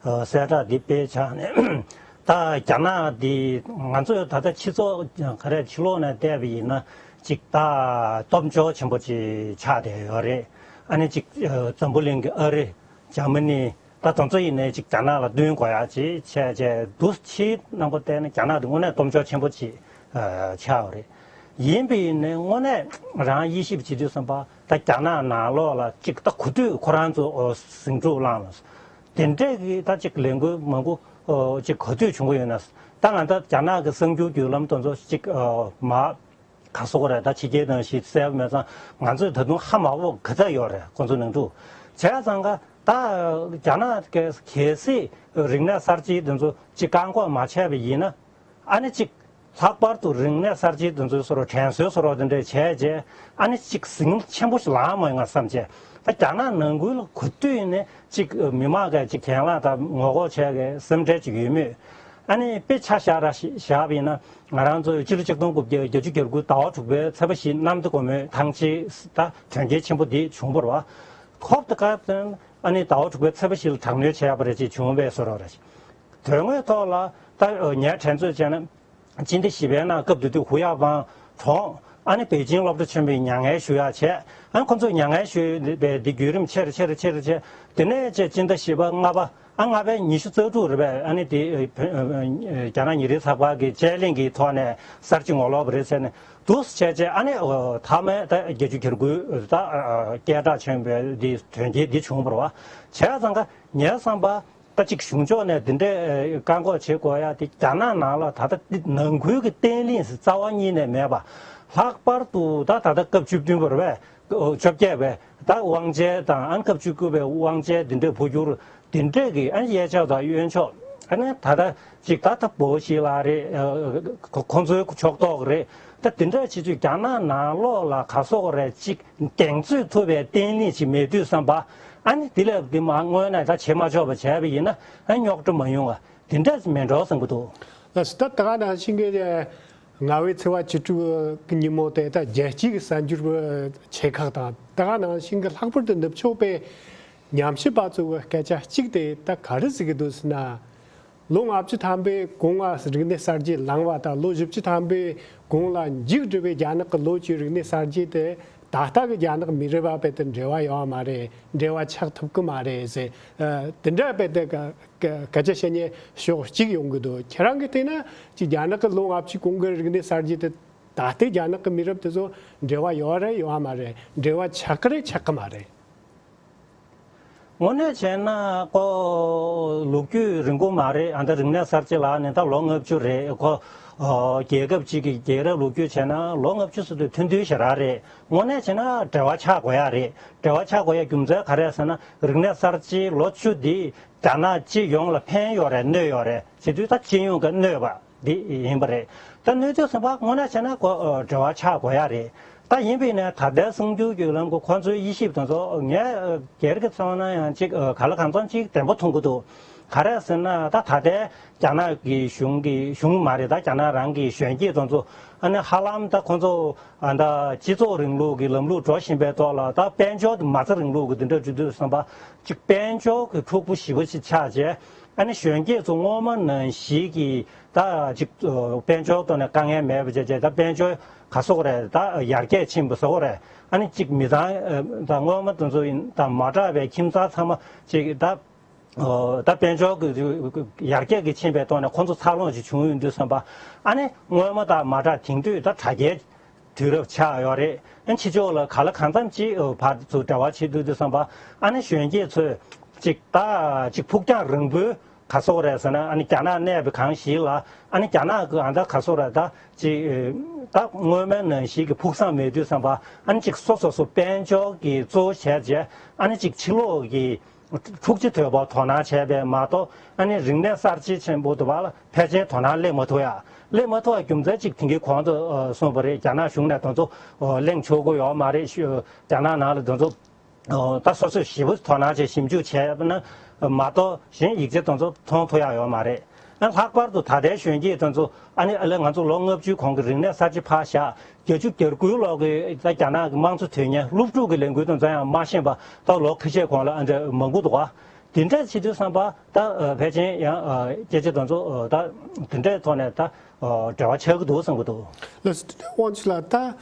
གསལ་བསྒྲགས་འདི་སྤེལ་ཆགས་ནས་ད་རྒྱ་ནག་འདི་ང་ཚོས་ད་ལྟ་སྤྱི་ཚོགས་ག་རེ་ཕྱི་ལོགས་ནས་བལྟས་པ་ཡིན་ན་ཅིག་ད་སྟོབས་འབྱོར་ཆེན་པོ་ཅིག་ཆགས་བསྡད་ཡོད་རེད། ཨ་ནི་ཅིག་འཛམ་བུ་གླིང་གི་ཨ་རི། འཇར་མ་ནི། ད་དེ་ཚོ་ཡིན་ནའི་ཅིག་རྒྱ་ནག་ལ་བསྟུན་དགོས་ཡ་ཅིག་བྱས་བྱས་འདུག་ཕྱིའི་རྣམ་པ་བལྟས་ན་རྒྱ་ནག་དེ་དངོས་གནས་སྟོབས་འབྱོར་ཆེན་པོ་ཅིག་ཨ་ཆགས་པ་རེད། ཡིན་པ་ཡིན་ནའི་དངོས་གནས་རང་དབྱེ་ཞིབ་བྱེད་དུས་ཙམ་པ་ད་རྒྱ་ནག་ནང་ལོགས་ལ་ཅིག་ད་ག་དུས་ཁོ་རང་ཚོ་ཨོ་ཟིང་འཁྲུག་བསླངས་ལ། དེ་འདྲས་ཀྱི་ད་ཅིག་ལས་འགུལ་མང་པོ་ཨོ་ཅིག་ག་དུས་བྱུང་གི་ཡོད་ན། ད་ང་ད་རྒྱ་ནག་གི་གསར་འགྱུར་བརྒྱུད་ལམ་དེ་ཚོ་ཅིག་ཨོ་མ། ག་སོགས་རེད། ད་ཕྱི་རྒྱལ་ནང་བཞིན་གསལ་པོ་མེད་ཙང་ང་ཚོས་ད་དུང་ཧ་མ་གོ་ག་ཚད་ཡོད་རེད། ཁོང་ཚོ་ནང་འཁྲུག་བྱས་ཙང་ཀ་ད་རྒྱ་ནག་གི་གལ་སྲིད་རིག་གནས་གསར་བརྗེ་དེ་ཚོ་ཅིག་བཀག་འགོག་མ་བྱས་པ་ཡིན་ན། ཨ་ནི་ཅིག་ལྷག་པར་དུ་རིག་གནས་གསར་བརྗེ་དེ་ཚོའི་བཟོ་འདྲ་དྲན་གསོའི་བཟོ་འདྲ་དེ་འདྲས་བྱས་རྗེས་ཨ་ནི་ཅིག་ཟིང་ཆེན་པོ་ཞིག་ལངས་མ་ཡོང་ང་བསམ་བྱས། ད་རྒྱ་ནག་ནང་ཁུལ་ལ་ག་དུས་ནས་ཅིག་མི་མང་གིས་ཅིག་གྱེན་ལངས་དང་ངོ་རྒོལ་བྱས་གི་སེམས་ཁྲལ་ཅིག་ཡོད་མོད། ཨ་ནི་དཔེ་ཆ་བཞག་ར་བཞག་པ་ཡིན་ན། ང་རང་ཚོ་ཕྱི་ལོ་ཆིག་སྟོང་དགུ་བརྒྱ་བརྒྱད་ཅུ་གྱ་དགུ་ཟླ་བ་དྲུག་པའི་ཚེས་པ་བཞི་གནམ་བདེ་སྒོ་མོའི་ཐང་ཆེན་ད་གྲོང་ཁྱེར་ཆེན་པོ་འདི་བྱུང་བ་རེད་པ། ཁོབ་ཏེ་སྐབས་དེ་ཨ་ནི་ཟླ་བ་དྲུག་པའི་ཚེས་པ་བཞི་ལ་དྲག་གནོན་བྱས་པ་རེད་ཅེས་བྱུང་བའི་བཟོ་འདྲ་རེད། དོན་དངོས་ཐོག་ལ་ད་ངས་དྲན་ཚོད་བྱས་ན། སྤྱི་ཟླ་བཞི་པའི་ནང་སྐབས་དེ་དུས་ཧུ་ཡ་ཝང་གྲོངས། ཨ་ནི་པེ་ཅིང་སློབ་གྲྭ་ཆེན་མོའི་མྱ་ངན་ཞུ་ཡག་བྱས། ཨ་ནི་ཁོ་ཚོས་མྱ་ངན་ཞུས་པའི་འདི་བརྒྱུད་རིམ་ཆེ་རུ་ཆེ་རུ་ཆེ་རུ་ཆེ། དེ་ནས་བྱས་སྤྱི་ཟླ་བཞི་པ་ལྔ་པ། ཨ་ལྔ་པའི་ཉི་ཤུ་རྩ་དྲུག་རེད་པས། ཨ་ནི་དེ་རྒྱ་ནག་ཉིན་རེའི་ཚགས་པར་གྱི་དཔྱད་གླེང་གི་ཐོག་ནས་གསར་བརྗེ་ངོ་ལོག་པ་རེད་ཟེར་ནས་འདུག་སེ་བྱས་བྱས། ཨ་ནི་མཐའ་མའི་ད་བརྒྱད་ཅུ་གྱ་དགུའི་ད་སྐད་གྲགས་ཆེན་པོའི་འདི་དོན་རྐྱེན་འདི་བྱུང་བ་རེད་པ། བྱས་ཙང་ཀ་ངའི་བསམ་པ། ད་ཅིག་གཞུང་ཕྱོགས་ནས་འདི་འདྲའི་བཀག་འགོག་བྱེད་དགོས་ཡ་དེ་རྒྱ་ནག་ནང་ལ་ད་ལྟ་འདི་ནང་ཁུལ་གྱི་བརྟན་ལྷིང་ཟེར་རྩ་བ་ཉིད་ནས་མེད་པ། ལྷག་པར་དུ་ད་ད་ལྟ་སྐབས་བཅུ་བདུན་པ་རེད་པས། བཅོ་བརྒྱད་པའི་ད་དབང་ཆེན་དང་ཨ་ནི་སྐབས་བཅུ་དགུ་པའི་དབང་ཆེན་འདི་འདྲའི་འཕོ་འགྱུར་འདི་འདྲས་ཀྱི་ཨ་ནི་གཡས་ཕྱོགས་དང་གཡོན་ཕྱོགས། ཨ་ནི་ད་ལྟ་ཅིག་ད་ལྟ་པོ་ཞིག་ལ་རེད། ཁོ་ཁོ་ཚོའི་ཕྱོགས་གཏོགས་རེད། ད་འདི་འདྲ་བྱེད་དུས་རྒྱ་ནག་ནང་ལོགས་ལ་ག་སོགས་རེད་ཅིག་གདེང་ཚོད་ཐུབ་པའི་བརྟན་ལྷིང་ཞིག་མེད་དུས་ཙམ་པ། ཨ་ནི་འདི་ལས་འདི་མ་སྔོན་ནས་ད་བྱེད་མ་ཆོག་པ་བྱས་པ་ཡིན་ན། ཨ་རྙོག་དྲ་མ་ཡོང་བ་འདི་འདྲ་མེད་འགྲོ་བསམ་གྱི་འདུག། ལགས་སོ། ད་ད་ག་ནང་བཞིན་གྱི་ལྔ་པའི་ཚེས་པ་བཅུ་དྲུག་གི་ཉིན་མོ་དེ་ད་རྒྱལ་སྤྱིའི་གསར་འགྱུར་ཆེ་ཁག་དང་། ད་ག་ནང་བཞིན་གྱི་ལྷག་པར་དུ་ནུབ་ཕྱོགས་པའི་ཉམས་ཞིབ་པ་ཚོའི་སྐད་ཆ་གཅིག་དེ་ད་ག་རེ་ཟེར་གྱི་འདུག་ཟེར་ན། ལོ་ལྔ་བཅུ་ཐམ་པའི་གོང་ལ་རིག་གནས་གསར་བརྗེ་ལངས་པ་དང་། ལོ་བཞི་བཅུ་ཐམ་པའི་གོང་ལ་མཇུག་བསྒྲིལ་བའི་རྒྱ་ནག་གི་ལོ་བཅུའི་རིག་གནས་གསར་བརྗེ་དེ་ད་ལྟ་གི་རྒྱ་ནག་མི་རིགས་པ་དཔེ་དེ་འབྲེལ་བ་ཡོད་མ་རེད། འབྲེལ་བ་ཆགས་ཐུབ་ཀྱི་མ་རེད་ཟེར། ཨ། དེ་འདྲ་དཔེ་དེ་སྐད་ཆ་བཤད་མཁན་ཕྱོགས་གཅིག་ཡོང་གི་འདུག། ཁྱེད་རང་གིས་བལྟས་ན་ཅིག་རྒྱ་ནག་གི་ལོ་ལྔ་བཅུའི་གོང་གི་རིག་གནས་གསར་བརྗེ་དེ་ད་ལྟའི་རྒྱ་ནག་གི་མི་རབས་དེ་ཚོ་འབྲེལ་བ་ཡོད་རེད་ཡོད་མ་རེད། འབྲེལ་བ་ཆགས་ཀྱི་རེད་ཆགས་ཀྱི་མ་རེད། དངོས་གནས་བྱས་ན་ཁོ་ལོ་རྒྱུས་རིང་པོ་མ་རེད། ཨ་ད་རིག་གནས་གསར་བརྗེ་ལ་ནི་ད་ལོ་ལྔ་བཅུ་རེད། ཁོ་ཨོ་རྒྱལ་ཁབ་ཅིག་གི་རྒྱལ་རབས་ལོ་རྒྱུས་བྱས་ན་ལོ་ལྔ་བཅུ་ཟེར་དུས་ཐུང་ཐུང་ཞེ་དྲག་རེད། དངོས་གནས་བྱས་ན་འབྲེལ་བ་ཆགས་དགོས་ཡ་རེད། འབྲེལ་བ་ཆགས་དགོས་ཡ་རྒྱུ་མཚན་ག་རེ་ཟེར་ན། རིག་གནས་གསར་བརྗེའི་ལོ་བཅུ་འདི་རྒྱ་ནག་སྤྱི་ཡོངས་ལ་ཕན་ཡོད་རེད་གནོད་ཡོད་རེད་ཟེར་དུས། ད་སྤྱི་ཡོངས་ཀྱི་གནོད་པ་འདི་ཡིན་པ་རེད། ད་གནོད་དུས་ཙམ་པ་དངོས་གནས་བྱས་ན་ཁོ་ཨ་འབྲེལ་བ་ཆགས་དགོས་ཡ་རེད། ད་ཡིན་པས་ན་ད་ལྟའི་གསར་འགྱུར་བརྒྱུད་ལམ་གྱི་ཁོ་ཚོའི་དབྱེ་ཞིབ་དེ་ཚོ་ངས་ཨ་སྒེར་གྱི་ཚོར་སྣང་ཡང་ཅིག་ཨ་ག་ལ་གང་འཚམ་ཅིག་བདེན་པ་མཐོང་གི་འདུག། ག་རེ་ཟེར་ན་ད་ད་ལྟའི་རྒྱ་ནག་གི་གཞུང་གི་གཞུང་མ་རེད། ད་རྒྱ་ནག་རང་གི་གཞོན་སྐྱེས་དེ་ཚོ་ཨ་ནི་ཧ་ལམ་ད་ཁོ་ཚོ་ཨ་ད་སྤྱི་ཚོགས་རིང་ལུགས་ཀྱི་ལམ་ལུགས་འགྲོ་བཞིན་པའི་ཐོག་ལ། ད་དཔལ་འབྱོར་དེ་མ་རྩ་རིང་ལུགས་ཀྱི་དེ་འདྲ་འགྲོ་དུས་ཙམ་པ་ཅིག་དཔལ་འབྱོར་གྱི་འཁྲུག་པོ་ཞེ་པོ་ཞིག་ཆགས་བྱས། ཨ་ནི་གཞོན་སྐྱེས་ཚོ་སྔོན་མ་ནང་བཞིན་གྱི་ད་ཅིག་ཨ་དཔལ་འབྱོར་ཐོག་ནས་དཀའ་ངལ་མེད་པ་བྱས་བྱས། ད་དཔལ་འབྱོར་ག་སོགས་རེད། ད་ཡར་རྒྱས་ཕྱིན་པ་སོགས་རེད། ཨ་ནི་ཅིག་མི་ཚང་ཨ་ད་སྔོན་མ་དེ་ཚོ་ཡིན་ད་མ་དྲག་པའི་ཁྱིམ་ཚང་ཚང་མ་ཅིག་ད་ཨ་ད་དཔལ་འབྱོར་གྱི་ཡར་རྒྱས་ཀྱི་ཕྱིན་པའི་ཐོག་ནས་ཁོང་ཚོ་འཚར་ལོངས་ཤིག་བྱུང་ཡོང་དུས་ཙམ་པ། ཨ་ནི་སྔོན་མ་དང་མ་འདྲ་དེང་དུས་ད་དྲ་རྒྱའི་དུས་རབས་ཆགས་ཡོད་རེད། ཨ་ཕྱི་ཕྱོགས་ལ་ག་ལ་གང་འཚམ་ཅིག་ཨ་ཕར་ཚུར་འབྲེལ་བ་བྱེད་ཐུབ་དུས་ཙམ་པ། ཨ་ནི་གཞོན་སྐྱེས་ཚོས་ཅིག་ད་ཅིག་ཕུགས་རྒྱང་རིང་པོའི་ག་སོགས་རེད་ཟེར་ན། ཨ་ནི་རྒྱ་ནག་གནས་པའི་གང་ཞིག་ལ་ཨ་ནི་རྒྱ་ནག་གི་ཨ་ད་ག་སོགས་རེད། ད་ཅིག་ད་སྔོན་མའི་ནང་བཞིན་གྱི་ཕུགས་བསམ་མེད་དུས་ཙམ་པ། ཨ་ནི་ཅིག་སོ་སོ་སོ་དཔལ་འབྱོར་གྱི་གཙོ་བོ་བྱས་བྱས། ཨ་ནི་ཅིག་ཕྱི་ལོགས་ཀྱི་འཁྲུག་ཆ་དོད་པོ་དོ་སྣང་བྱས་པས་མ་གཏོགས། ཨ་ནི་རིག་གནས་གསར་བརྗེ་ཆེན་པོ་དུ་བ་ལ་ཕལ་ཆེར་དོ་སྣང་སླེབས་མ་ཐུབ་ཡ། སླེབས་མ་ཐུབ་པའི་རྒྱུ་མཚན་ཅིག་དེང་གི་གོང་དུ་ཨ་གསུངས་པ་རེད། རྒྱ་ནག་གཞུང་ནས་དེ་ཚོ་ཨ་གླེང་ཆོག་གི་ཡོད་མ་རེད། ཤུ་རྒྱ་ནག་ནང་ལ་དེ་ཚོ་ཨ་ད་སོ་སོས་ཞིབ་པོ་དོ་སྣང་བྱས་ཞིབ་འཇུག་བྱས་པ་ན་མ་གཏོགས་གཞན་ཡིག་ཆ་དེ་ཚོ་མཐོང་ཐུབ་ཡ་ཡོད་མ་རེད། ཨ་ལྷག་པར་དུ་ད་ལྟའི་གཞོན་སྐྱེས་དེ་ཚོ་ཨ་ནི་ཨ་ལས་ང་ཚོ་ལོ་ལྔ་བཅུའི་གོང་གི་རིག་གནས་གསར་བརྗེ་ཕར་བཞག། བརྒྱད་ཅུ་གྱ་དགུའི་ལོ་གི་ད་རྒྱ་ནག་གི་དམངས་གཙོ་དོན་གཉེར་སློབ་ཕྲུག་གི་ལས་འགུལ་དེ་ཚོ་ཡང་མ་ཤེས་པ་ད་ལོ་ཁ་ཤས་གོང་ལ་ཨ་འདྲ་མང་པོ་འདུག་ག། དེ་འདྲ་བྱེད་དུས་ཙམ་པ་ད་ཨ་ཕལ་ཆེར་ཡང་ཨ་སྐད་ཆ་དེ་ཚོ་ཨ་ད་དེ་འདྲའི་ཐོག་ནས་ད་ཨ་འབྲེལ་བ་ཆགས་ཀྱི་འདུག་བསམ་གྱི་འདུག། ལགས་སོ། དབང་ཕྱུག་ལགས། ད་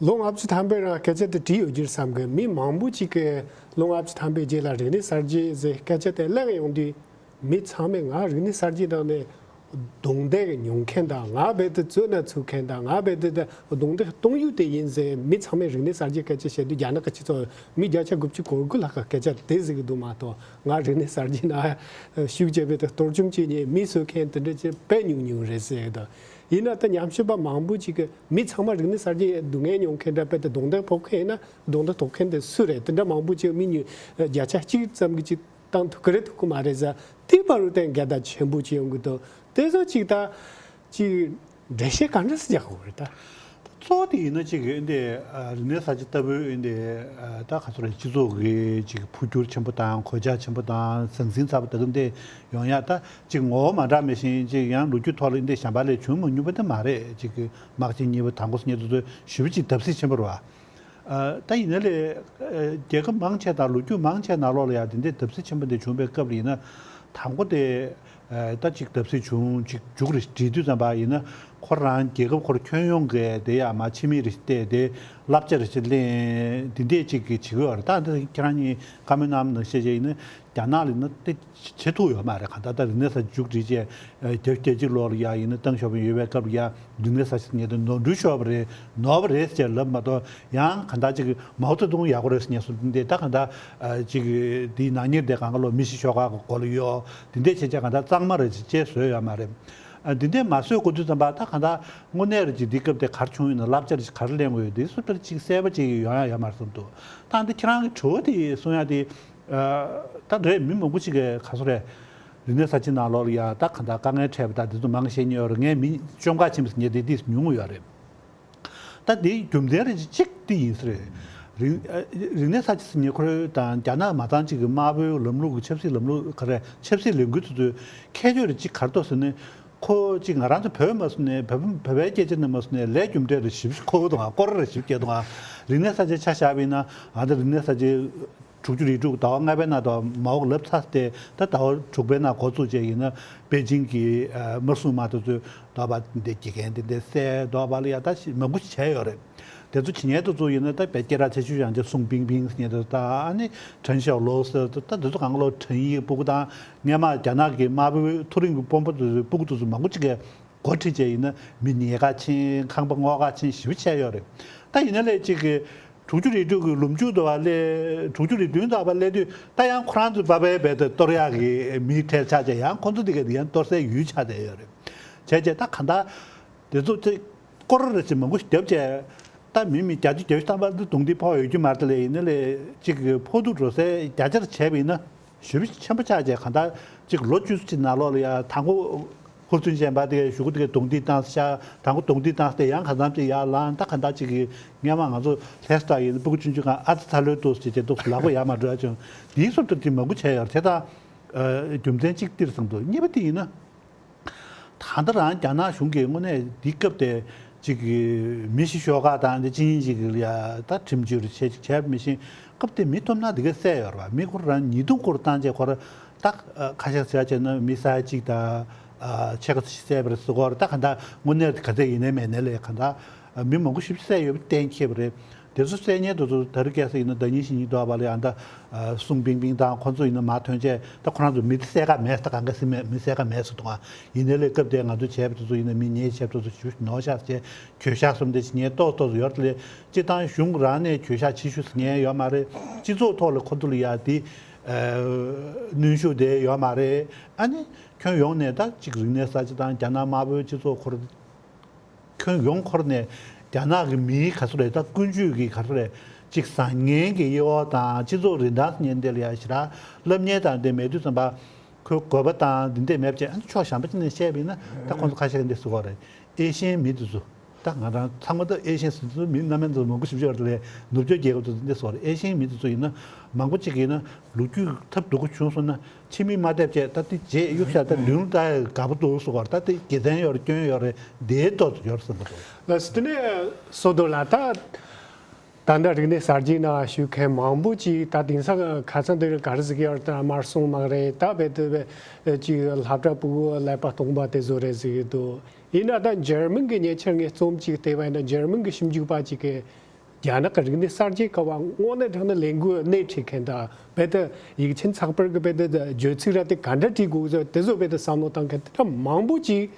ལོ་ལྔ་བཅུ་ཐམ་པའི་རིང་སྐད་ཆ་དེ་དྲིས་ཡོད་རྒྱུ་རེད་བསམ་གི། མི་མང་པོ་ཅིག་གིས་ལོ་ལྔ་བཅུ་ཐམ་པའི་རྗེས་ལ་རིག་གནས་གསར་བརྗེ་ཟེར་སྐད་ཆ་དེ་གླེང་ཡོང་དུས། མི་ཚང་མས་ང་རིག་གནས་གསར་བརྗེ་ནང་ནས་རྡུང་རྡེག་མྱོང་མཁན་དང་། ང་རྦད་དེ་བཙོན་ནང་ཚུད་མཁན་དང་། ང་རྦད་དེ་ད་རྡུང་རྡེག་གཏོང་ཡུལ་དེ་ཡིན་ཟེར། མི་ཚང་མས་རིག་གནས་གསར་བརྗེ་སྐད་ཆ་བཤད་དུས། རྒྱ་ནག་གི་སྤྱི་ཚོགས་མི་བརྒྱ་ཆ་དགུ་བཅུ་གོ་དགུ་ལྷག་གིས་སྐད་ཆ་དེ་ཟེར་གི་འདུག་མ་གཏོགས། ང་རིག་གནས་གསར་བརྗེ་ནང་ཞུགས་བྱས་པའི་གཏོར་བཅོམ་བྱེད་མཁན། མི་གསོད་མཁན་དེ་འདྲ་ཅིག་དཔེ་ཉུང་ཉུང་རེད་ཟེར་གི་འདུག། ཡིན་ན་ད་ཉམས་ཞིབ་པ་མང་པོ་ཅིག་གིས་མི་ཚང་མ་རིག་གནས་གསར་བརྗེ་སྡུག་བསྔལ་མྱོང་མཁན་འདྲ། རྦད་དེ་རྡུང་རྡེག་ཕོག་མཁན་ཡིན་ན་རྡུང་རྡེག་ཐོབ་མཁན་དེ་སུ་རེད། དེ་འདྲ་མང་པོ་ཅིག་མི་ཉུང་བརྒྱ་ཆ་གཅིག་ཙམ་གྱིས་ཅིག་བཏང་ཐུབ་ཀྱི་རེད་ཐུབ་ཀྱི་མ་རེད་ཟེར། དེའི་བར་དུ་ད་འགལ་ཟླ་ཆེན་པོ་ཅིག་ཡོང་གི་འདུག། དེ་ཚོ་ཅིག་ད་ཅིག་འགྲེལ་བཤད་ག་འདྲ་ཞིག་རྒྱག་དགོས་རེད་ད། གཙོ་བོ་དེ་ཡིན་ན་ཅིག་འདི་ཨ་རིག་གནས་གསར་བརྗེ་ལྟ་བུའི་འདི་ཨ་ད་ག་ཚོད་རེད། སྤྱི་ཚོགས་ཀྱི་ཅིག་འཕོ་འགྱུར་ཆེན་པོ་དང་། གོད་ཆག་ཆེན་པོ་དང་། ཟང་ཟིང་ཚ་པོ་དེ་ཚོ་འདི་ཡོང་ཡ། ད་ཅིག་ངོ་བོ་མ་འདྲ་མི་ཤེས་ཅིག་ཡང་ལོ་རྒྱུས་ཐོག་ལ་འདི་གཞན་པ་ལས་བྱུང་མ་མྱོང་པ་དེ་མ་རེད། ཅིག་དམག་ཆེན་གཉིས་པ་དང་པོ་གཉིས་དེ་ཚོ་ཞེ་པོ་ཅིག་བརྡབ་གསིག་ཆེན་པོ་རེད་པ། ཨ་ད་ཡིན་ན་ལས་ཨ་རྒྱལ་ཁབ་མང་ཆེ་དང་ལོ་རྒྱུས་མང་ཆེ་ནང་ལོགས་ལ་ཡང་དེ་འདྲའི་བརྡབ་གསིག་ཆེན་པོ་འདི་བྱུང་བའི་སྐབས་ལ་ཡིན་ན། དང་པོ་དེ་ ད་ཅིག་བརྡབ་གསིག་བྱུང་ཅིག་མཇུག་རེ་བསྒྲིལ་དུས་ཙམ་པ་ཡིན་ན། ཁོ་རང་རྒྱལ་ཁབ་ཁོར་ཁྱོན་ཡོངས་ཀྱི་དེ་ཡ་མ་ཕྱི་མིག་རེ་བལྟས་ཏེ་བསླབ་བྱ་རེ་ཞིག་ལེན་འདི་འདྲས་ཅིག་གི་བྱེད་ཀྱི་ཡོད་རེད། ད་འདི་ཁྱེད་རང་གཉིས་བཀའ་མོལ་གནང་ནང་བཤད་བྱས་ཡིན་ན། རྒྱ་ནག་ལ་ཡིན་ན་དེ་བྱེད་ཐུབ་ཡོད་མ་རེད། གང་ལྟར་ད་རིག་གནས་གསར་བརྗེ་མཇུག་སྒྲིལ་བྱས་བརྒྱད་ཅུ་གྱ་གཅིག་ལོ་ལ་ཡ་ཡིན་ན་ཏེང་ཞའོ་ཕིང་ཡོད་པའི་སྐབས་ལ་ཡ་རིག་གནས་གསར་བརྗེ་ཟེར་མཁན་དེ་ནོར་འཁྲུལ་ཤོར་བ་རེད། ནོར་བ་རེད་ཟེར་ལབ་མ་གཏོགས། ཡང་གང་ལྟར་ཅིག་མའོ་ཙེ་ཏུང་ཡག་པོ་རེད་ཟེར་མཁན་སོགས་འདི་འདྲས། ད་གང་ལྟར་ཅིག་འདིའི་ནག་ཉེས་དེ་གང་ག་ལོ་མི་ཤི་ཤོག་ཁག་གི་སྐོར་ལ་ཡོད། འདི་འདྲས་བྱས་བྱས་གང་ལྟར་གཙང་མ་རེད་ཅེས་བཟོས་ཡོད་མ་རེད། ཨ། འདི་འདྲས་མ་བཟོས་གོ་དུས་ཙམ་པ་ད་གང་ལྟར་དངོས་གནས་རེད་ཅིག་འདི་སྐབས་དེ་ག་རེ་བྱུང་ཡོད་ན་བསླབ་བྱ་རེ་ཅིག་ག་རེ་ལེན་དགོས་ཡོད་འདི་སུ་ལྟར་ཅིག་གསལ་པོ་ཅིག་ཡོང་ཡ་ཡོད་མ་རེད་བསམ་འདུག་ད་འདི་ཁྱེད་རང་གི་དྲི་བ་དེ་གསུང་ཡ་དེ། ཨ། ད་རེད། མི་མང་པོ་ཅིག་གིས་ག་ཚོད་རེད། རིག་གནས་གསར་བརྗེ་ནང་ལོགས་ལ་ཡ་ད་གང་ལྟར་དཀའ་ངལ་འཕྲད་པ་ད་འདི་ཚོ་མང་བཤད་མྱོང་ཡོད་རེད། ངས་མི་བཅོམ་ཁ་ཕྱིན་པ་ཟེར་མཁན་དེ་དེ་ཉུང་ངུ་ཡོད་རེད། ད་འདིའི་རྒྱུ་མཚན་རེ་གཅིག་འདི་ཡིན་ས་རེད། རིག་ཨ། རིག་གནས་གསར་བརྗེ་ཟེར་མཁན་ཁོ་རང་དང་རྒྱ་ནག་མ་ཚང་གཅིག་གི་དམར་པོའི་ལམ་ལུགས་ཀྱི་ཆབ་སྲིད་ལམ་ལུགས་ག་རེ་ཆབ་སྲིད་ལས་འགུལ་དེ་ཚོའི་ཁྱད་ཆོས་རེ་གཅིག་ག་རེ་འདུག་ཟེར་ན། ཁོ་གཅིག་ང་རང་ཚོ་བོད་མ་སོང་ནས་བོད་བོད་པའི་སྐད་ཆ་ནས་མ་སོང་ནས་ལས་རྒྱུ་འབྲས་རེ་ཞིབ་ཁོ་དང་སྐོར་རེ་ཞིབ་སྐྱེལ་དང་། རིག་གནས་གསར་བརྗེ་ཆ་བཞག་པ་ཡིན་ན་ཨ་ད་རིག་གནས་གསར་བརྗེ་དྲུག་ཅུ་རེ་དྲུག་ཟླ་བ་ལྔ་པའི་ནང་དུ་མའོ་ལབ་ཚར་ཏེ། ད་ཟླ་བ་དྲུག་པའི་ནང་འགོ་བཙུགས་བྱས་ཡིན་ན་པེ་ཅིང་གི་ཨ། དམར་སྲུང་དམག་དེ་ཚོས་འདོད་པ་འདི་དགེ་རྒན་དེ་འདྲ་བསད། འདོད་པ་ལ་ཡ་ད་ཞིག་མང་པོ་ཞིག་བྱས་ཡོད་རེད། དེ་ཚོ་བྱེད་མཁན་དེ་ཚོ་ཡིན་ན་ད་བོད་སྐད་གྲགས་ཆེ་ཤོས་ཡང་ཅིག་སུང་པིང་པིང་ཟེར་མཁན་དེ་ཚོ་དང་། ཨ་ནི་ཁྲེན་ཞའོ་ལོ་ཟེར་ད་དེ་ཚོ་གང་ག་ལོ་ཁྲེན་ཡིག་ཕྲུ་གུ་དང་། སྔས་མ་རྒྱ་ནག་གི་དམར་པོའི་མཐོ་རིམ་གྱི་དཔོན་པོ་དེ་ཚོའི་ཕྲུ་གུ་དེ་ཚོ་མང་པོ་ཅིག་གིས་འགོ་ཁྲིད་བྱས་ཡིན་ན་མི་ཉེས་ཁ་ཕྱིན། ཁང་པ་རྔོག་ཁ་ཕྱིན་ཞེ་པོ་བྱས་ཡོད་རེད། ད་ཡིན་ན་ལས་ཅིག་གི་དྲུག་ཅུ་རེ་དྲུག་གི་ལོ་མཇུག་དུ་བ་སླེབས། དྲུག་ཅུ་རེ་བདུན་དུ་བ་སླེབས་དུས་ད་ཡང་ཁོ་རང་ཚོ་བ་བའི་བལ་དུ་གཏོར་ཡག་གི་མི་གྲལ་ཆགས་བྱས། ཡང་ཁོ་ཚོ་དེ་ག་ཡང་གཏོར་སའི་ཡུལ་ཆགས་བསྡད་ཡོད་རེད། བྱས་བྱས་ད་གང་ལྟར་དེ་ཚོ་ཚེ་སྐོར་རེ་ཞིག་མང་པོ་ཞིག་བརྒྱབ་བྱས། ད་མི་མི་བརྒྱ་ཆ་བརྒྱད་ཅུ་ཐམ་པ་འདི་རྡུང་རྡེག་ཕོག་ཡོད་རྒྱུ་མ་རེད་དེ་ལས། ཡིན་ན་ལས་གཅིག་གི་ཕོག་ཐུག་འགྲོ་སའི་བརྒྱ་ཆར་བྱས་པ་ཡིན་ན་ཞེ་པོ་ཆེན་པོ་ཆགས་བྱས། གང་ལྟར་གཅིག་ལོ་བཅུ་གཅིག་ནང་ལོགས་ལ་ཡ་དང་པོ་ཧུར་བརྩོན་ཅན་པ་དེ་གཞུག་གུ་དེ་ག་རྡུང་རྡེག་བཏང་ཤག་དང་པོ་རྡུང་རྡེག་བཏང་སྟེ་ཡང་གང་འཚམ་ཅིག་ཡར་ལངས། ད་གང་ལྟར་གཅིག་གི་སྔས་མ་ང་ཚོ་ལྷ་ས་ཡིན་ཕྲུ་གུ་ཆུང་ཆུང་སྒང་ཨ་ཙི་ཚ་ལོས་འདུག་ཟེར་བྱས་འདུག་ལག་པ་ཡར་མ་འགྲོ་ཡ་བྱུང་། དེའི་སོབ་ཏུ་དེ་མང་པོ་བྱས་ཡོད་རེད། དེ་དང་རྒྱུ་མཚན་གཅིག་འདིར་བསམ་འདུག་གཉིས་པ་དེ་ཡིན་ན། ད་ལྟ་རང་རྒྱ་ནག་གཞུང་གིས་དངོས་གནས་འདི་སྐབས་དེ་ཅིག་མི་ཤི་ཤོག་ཁག་དང་འདི་ཅི་ཡིན་ཅིག་ལ་ཡ་ད་ཁྲིམས་གཅོད་རེ་བྱས་ཅིག་བྱས་མི་ཤེས། སྐབས་དེ་མི་སྟོབས་ན་འདི་ག་བསད་ཡོད་རེད་བ། མི་ཁོ་རང་ཉེས་རྡུང་སྐོར་བཏང་རྗེས་ཁོ་ར་ད་ཁ་ཤས་བྱས་བྱས་ན་མི་ས་ཡ་གཅིག་དང་ཕྱེད་ཀ་ཙམ་ཞིག་བསད་པ་རེད་ཟེར་གོ་རེད། ད་ག་ད་དངོས་གནས་ག་ཚད་ཡིན་ནའི་མེད་ནའི་ལས་ག་ད་མི་མང་པོ་ཞིག་བསད་ཡོད་པ་གཏན་འཁེལ་བ་རེད། དེ་ཚོ་བསད་མཁན་དེ་ཚོ་ད་རེས་སྐྱེས་ས་ཡིན་ན་ཟླ་ཉིན་བཞི་ཉིན་འགྲོ་བ་ལ་ཡང་ད་སུང་པིང་པིང་དང་ཁོང་ཚོ་ཡིན་ན་མར་ཐོན་བྱས། ད་ཁོ་རང་ཚོ་མི་དེ་བསད་ཀ་མེད། ད་གང་ག་སྲིད་མེད། མི་བསད་ཀ་མེད་ཟེར་འདུག་ཨ། ཡིན་ནའི་ལས་སྐབས་དེ་ང་ཚོ་བྱས་པ་དེ་ཚོ་ཡིན་ན་མི་ཉེས་ཆེ་དེ་ཚོ་ཞེ་པོ་ནོར་ཤག་བྱས། གྱོད་བཤགས་སོགས་དེ་བྱེད་མཁན་ཏོག་ཏོག་ཙམ་ཡོད་རེད་དེ་ལས། སྤྱིར་བཏང་གཞུང་རང་ནས་གྱོད་བཤགས་བྱེད་ཤོག་ཟེར་མཁན་ཡོད་མ་རེད། སྤྱི་ཚོགས་ཐོག་ལ་ཁོ་ཚོ་ལ་ཡ་དེ་གནོན་ཤུགས་དེ་ཡོད་མ་རེད། ཨ་ནི་ཁྱོན་ཡོངས་ནས་ད་ཅིག་རིག་གནས་གསར་བརྗེ་དང་རྒྱ་ནག་དམར་པོའི་སྤྱི་ཚོགས་ཁོ་ར་ཁྱོན་ཡོངས་འཁོར་ནས་རྒྱ་ནག་གི་མིའི་ག་ཚོད་རེད། ད་ཀུན་སྤྱོད་ཀྱི་ག་ཚོད་རེད། ཅིག་བཟང་ངན་གྱི་དབྱེ་བ་དང་སྤྱི་ཚོགས་རིན་ཐང་ཟེར་མཁན་དེ་ལ་ཡ་ཞེ་དྲག་སློབ་གཉེར་དང་དེ་མེད་དུས་ཙམ་པ། ཁོའི་དགོས་པ་དང་འདི་འདྲས་མེད་པ་བྱས། ཨ་ནི་ཕྱོགས་གཞན་པ་ཅིག་ནས་བཤད་པ་ཡིན་ན་ད་ཁོང་ཚོ་ཁ་ཤས་ཀྱིས་འདི་ཟེར་གོ་རེད། ཨེ་ཤི་ཡན་མི་དེ་ཚོ། ད་ང་རང་ཚང་མ་ད་ཨེ་ཤི་ཡན་ཟེར་དུས་མི་རྣམ་པ་ཚོ་མང་པོ་ཞིག་ཡོད་རེད་དེ་ལས། ནུབ་ཕྱོགས་རྒྱལ་ཁབ་ཚོ་འདི་འདྲས་ཟེར་གོ་རེད། ཨེ་ཤི་ཡན་མི་དེ་ཚོ་ཡིན་ན་མང་པོ་ཅིག་ཡིན་ན་ལོ་རྒྱུས་ཐབས་སྡུག་པོ་བྱུང་སོང་ན། ཕྱི་མིག་མ་བལྟས་བྱས་ད་དེ་རྗེས་གཡུག་བཞག་ད་མདུན་ལྟ་དགའ་པོ་འདུག་ཟེར་བ། ད་དེ་དགེ་མཚན་ཡོད་རེད། སྐྱོན་ཡོད་རེད། དེའི་ཐོག་ཏུ་ཡོད་རེད་བསམ་གྱི་འདུག་ལགས་སོ། དེ་ནས་བསོད་རྡོར་ལགས། ད་ད་ལྟ་རིག་གནས་གསར་བརྗེའི་ནང་ཞུགས་མཁན་མང་པོ་ཅིག་ད་དེང་སང་ཁ་སང་དེ་རིང་ག་རེ་ཟེར་གྱི་ཡོད་རེད། ད་དམར་སྲུང་དམག་རེད། ད་བོད་དུ་བོད་ཅིག་སློབ་གྲྭ་ཕྲུ་གུ་ཀླད་པ་སྟོང་པ་དེ་ཚོ་རེད་ཟེར་གྱི་འདུག་ཡིན་ན་ད་འཇར་མན་གྱི་ཉེ་ཆར་ངས་རྩོམ་ཅིག་བལྟས་པ་ཡིན་ན། འཇར་མན་གྱི་ཞིབ་འཇུག་པ་ཅིག་གིས་རྒྱ་ནག་གི་རིག་གནས་གསར་བརྗེའི་སྐབས་དངོས་གནས་དྲང་གནས་ལས་འགུལ་སྣེ་ཁྲིད་མཁན་དང་། བོད་དུ་ཡིག་ཆེན་ཚགས་པར་གྱི་བོད་དུ་བརྗོད་ཚིག་ར་དེ་ག་འདྲ་བྲིས་དགོས་ཟེར་དེ་ཚོ་བོད་དུ་བསམ་བློ་བཏང་མཁན་དེ་འདྲ་མང་པོ་ཅིག་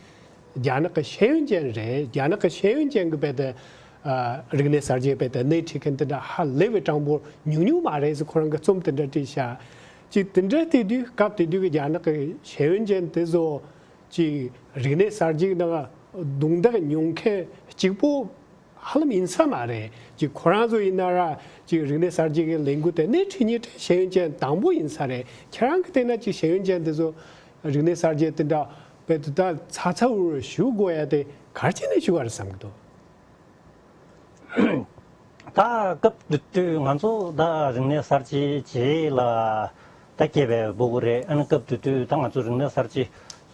རྒྱ་ནག་གི་ཤེས་ཡོན་ཅན་རེད། རྒྱ་ནག་གི་ཤེས་ཡོན་ཅན་གྱི་བོད་དུ་ཨ་རིག་གནས་གསར་བརྗེའི་བོད་དུ་སྣེ་ཁྲིད་མཁན་དེ་འདྲ་ཧ་ལས་པའི་གྲངས་འབོར་ཉུང་ཉུང་མ་རེད་ཟེར་ཁོ་རང་གིས་རྩོམ་དེ་འདྲ་བྲིས་ཤག་ཅིག་དེ་འདྲ་བལྟས་དུས་སྐབས་དེ་དུས་ཀྱི་རྒྱ་ནག་གི་ཤེས་ཡོན་ཅན་དེ་ཚོ་ཅིག་རིག་གནས་གསར་བརྗེའི་ནང་རྡུང་རྡེག་མྱོང་མཁན་གཅིག་པོ་ཧ་ལམ་ཡིན་ས་མ་རེད། ཅིག་ཁོ་རང་ཚོ་ཡིན་ན་ར་ཅིག་རིག་གནས་གསར་བརྗེ་གི་ལས་འགུལ་དེ་སྣེ་ཁྲིད་མཁན་དེ་ཤེས་ཡོན་ཅན་དང་པོ་ཡིན་ས་རེད། ཁྱེད་རང་གིས་བལྟས་ན་ཅིག་ཤེས་ཡོན་ཅན་དེ་ཚོ་རིག་གནས་གསར་བརྗེ་དེ་འདྲ་བོད་དུ་ད་ཚ་ཚ་འུར་འུར་ཞུ་དགོས་ཡ་དེ་ག་རེ་བྱས་ནས་ཞུ་བ་རེད་བསམ་གྱི་འདུག་ད་སྐབས་དེ་དུས་ང་ཚོ་ད་རིག་གནས་གསར་བརྗེ་རྗེས་ལ་ད་སྐྱེས་པའི་ཕྲུ་གུ་རེད། ཨ་ནི་སྐབས་དེ་དུས་ད་ང་ཚོ་རིག་གནས་གསར་བརྗེ་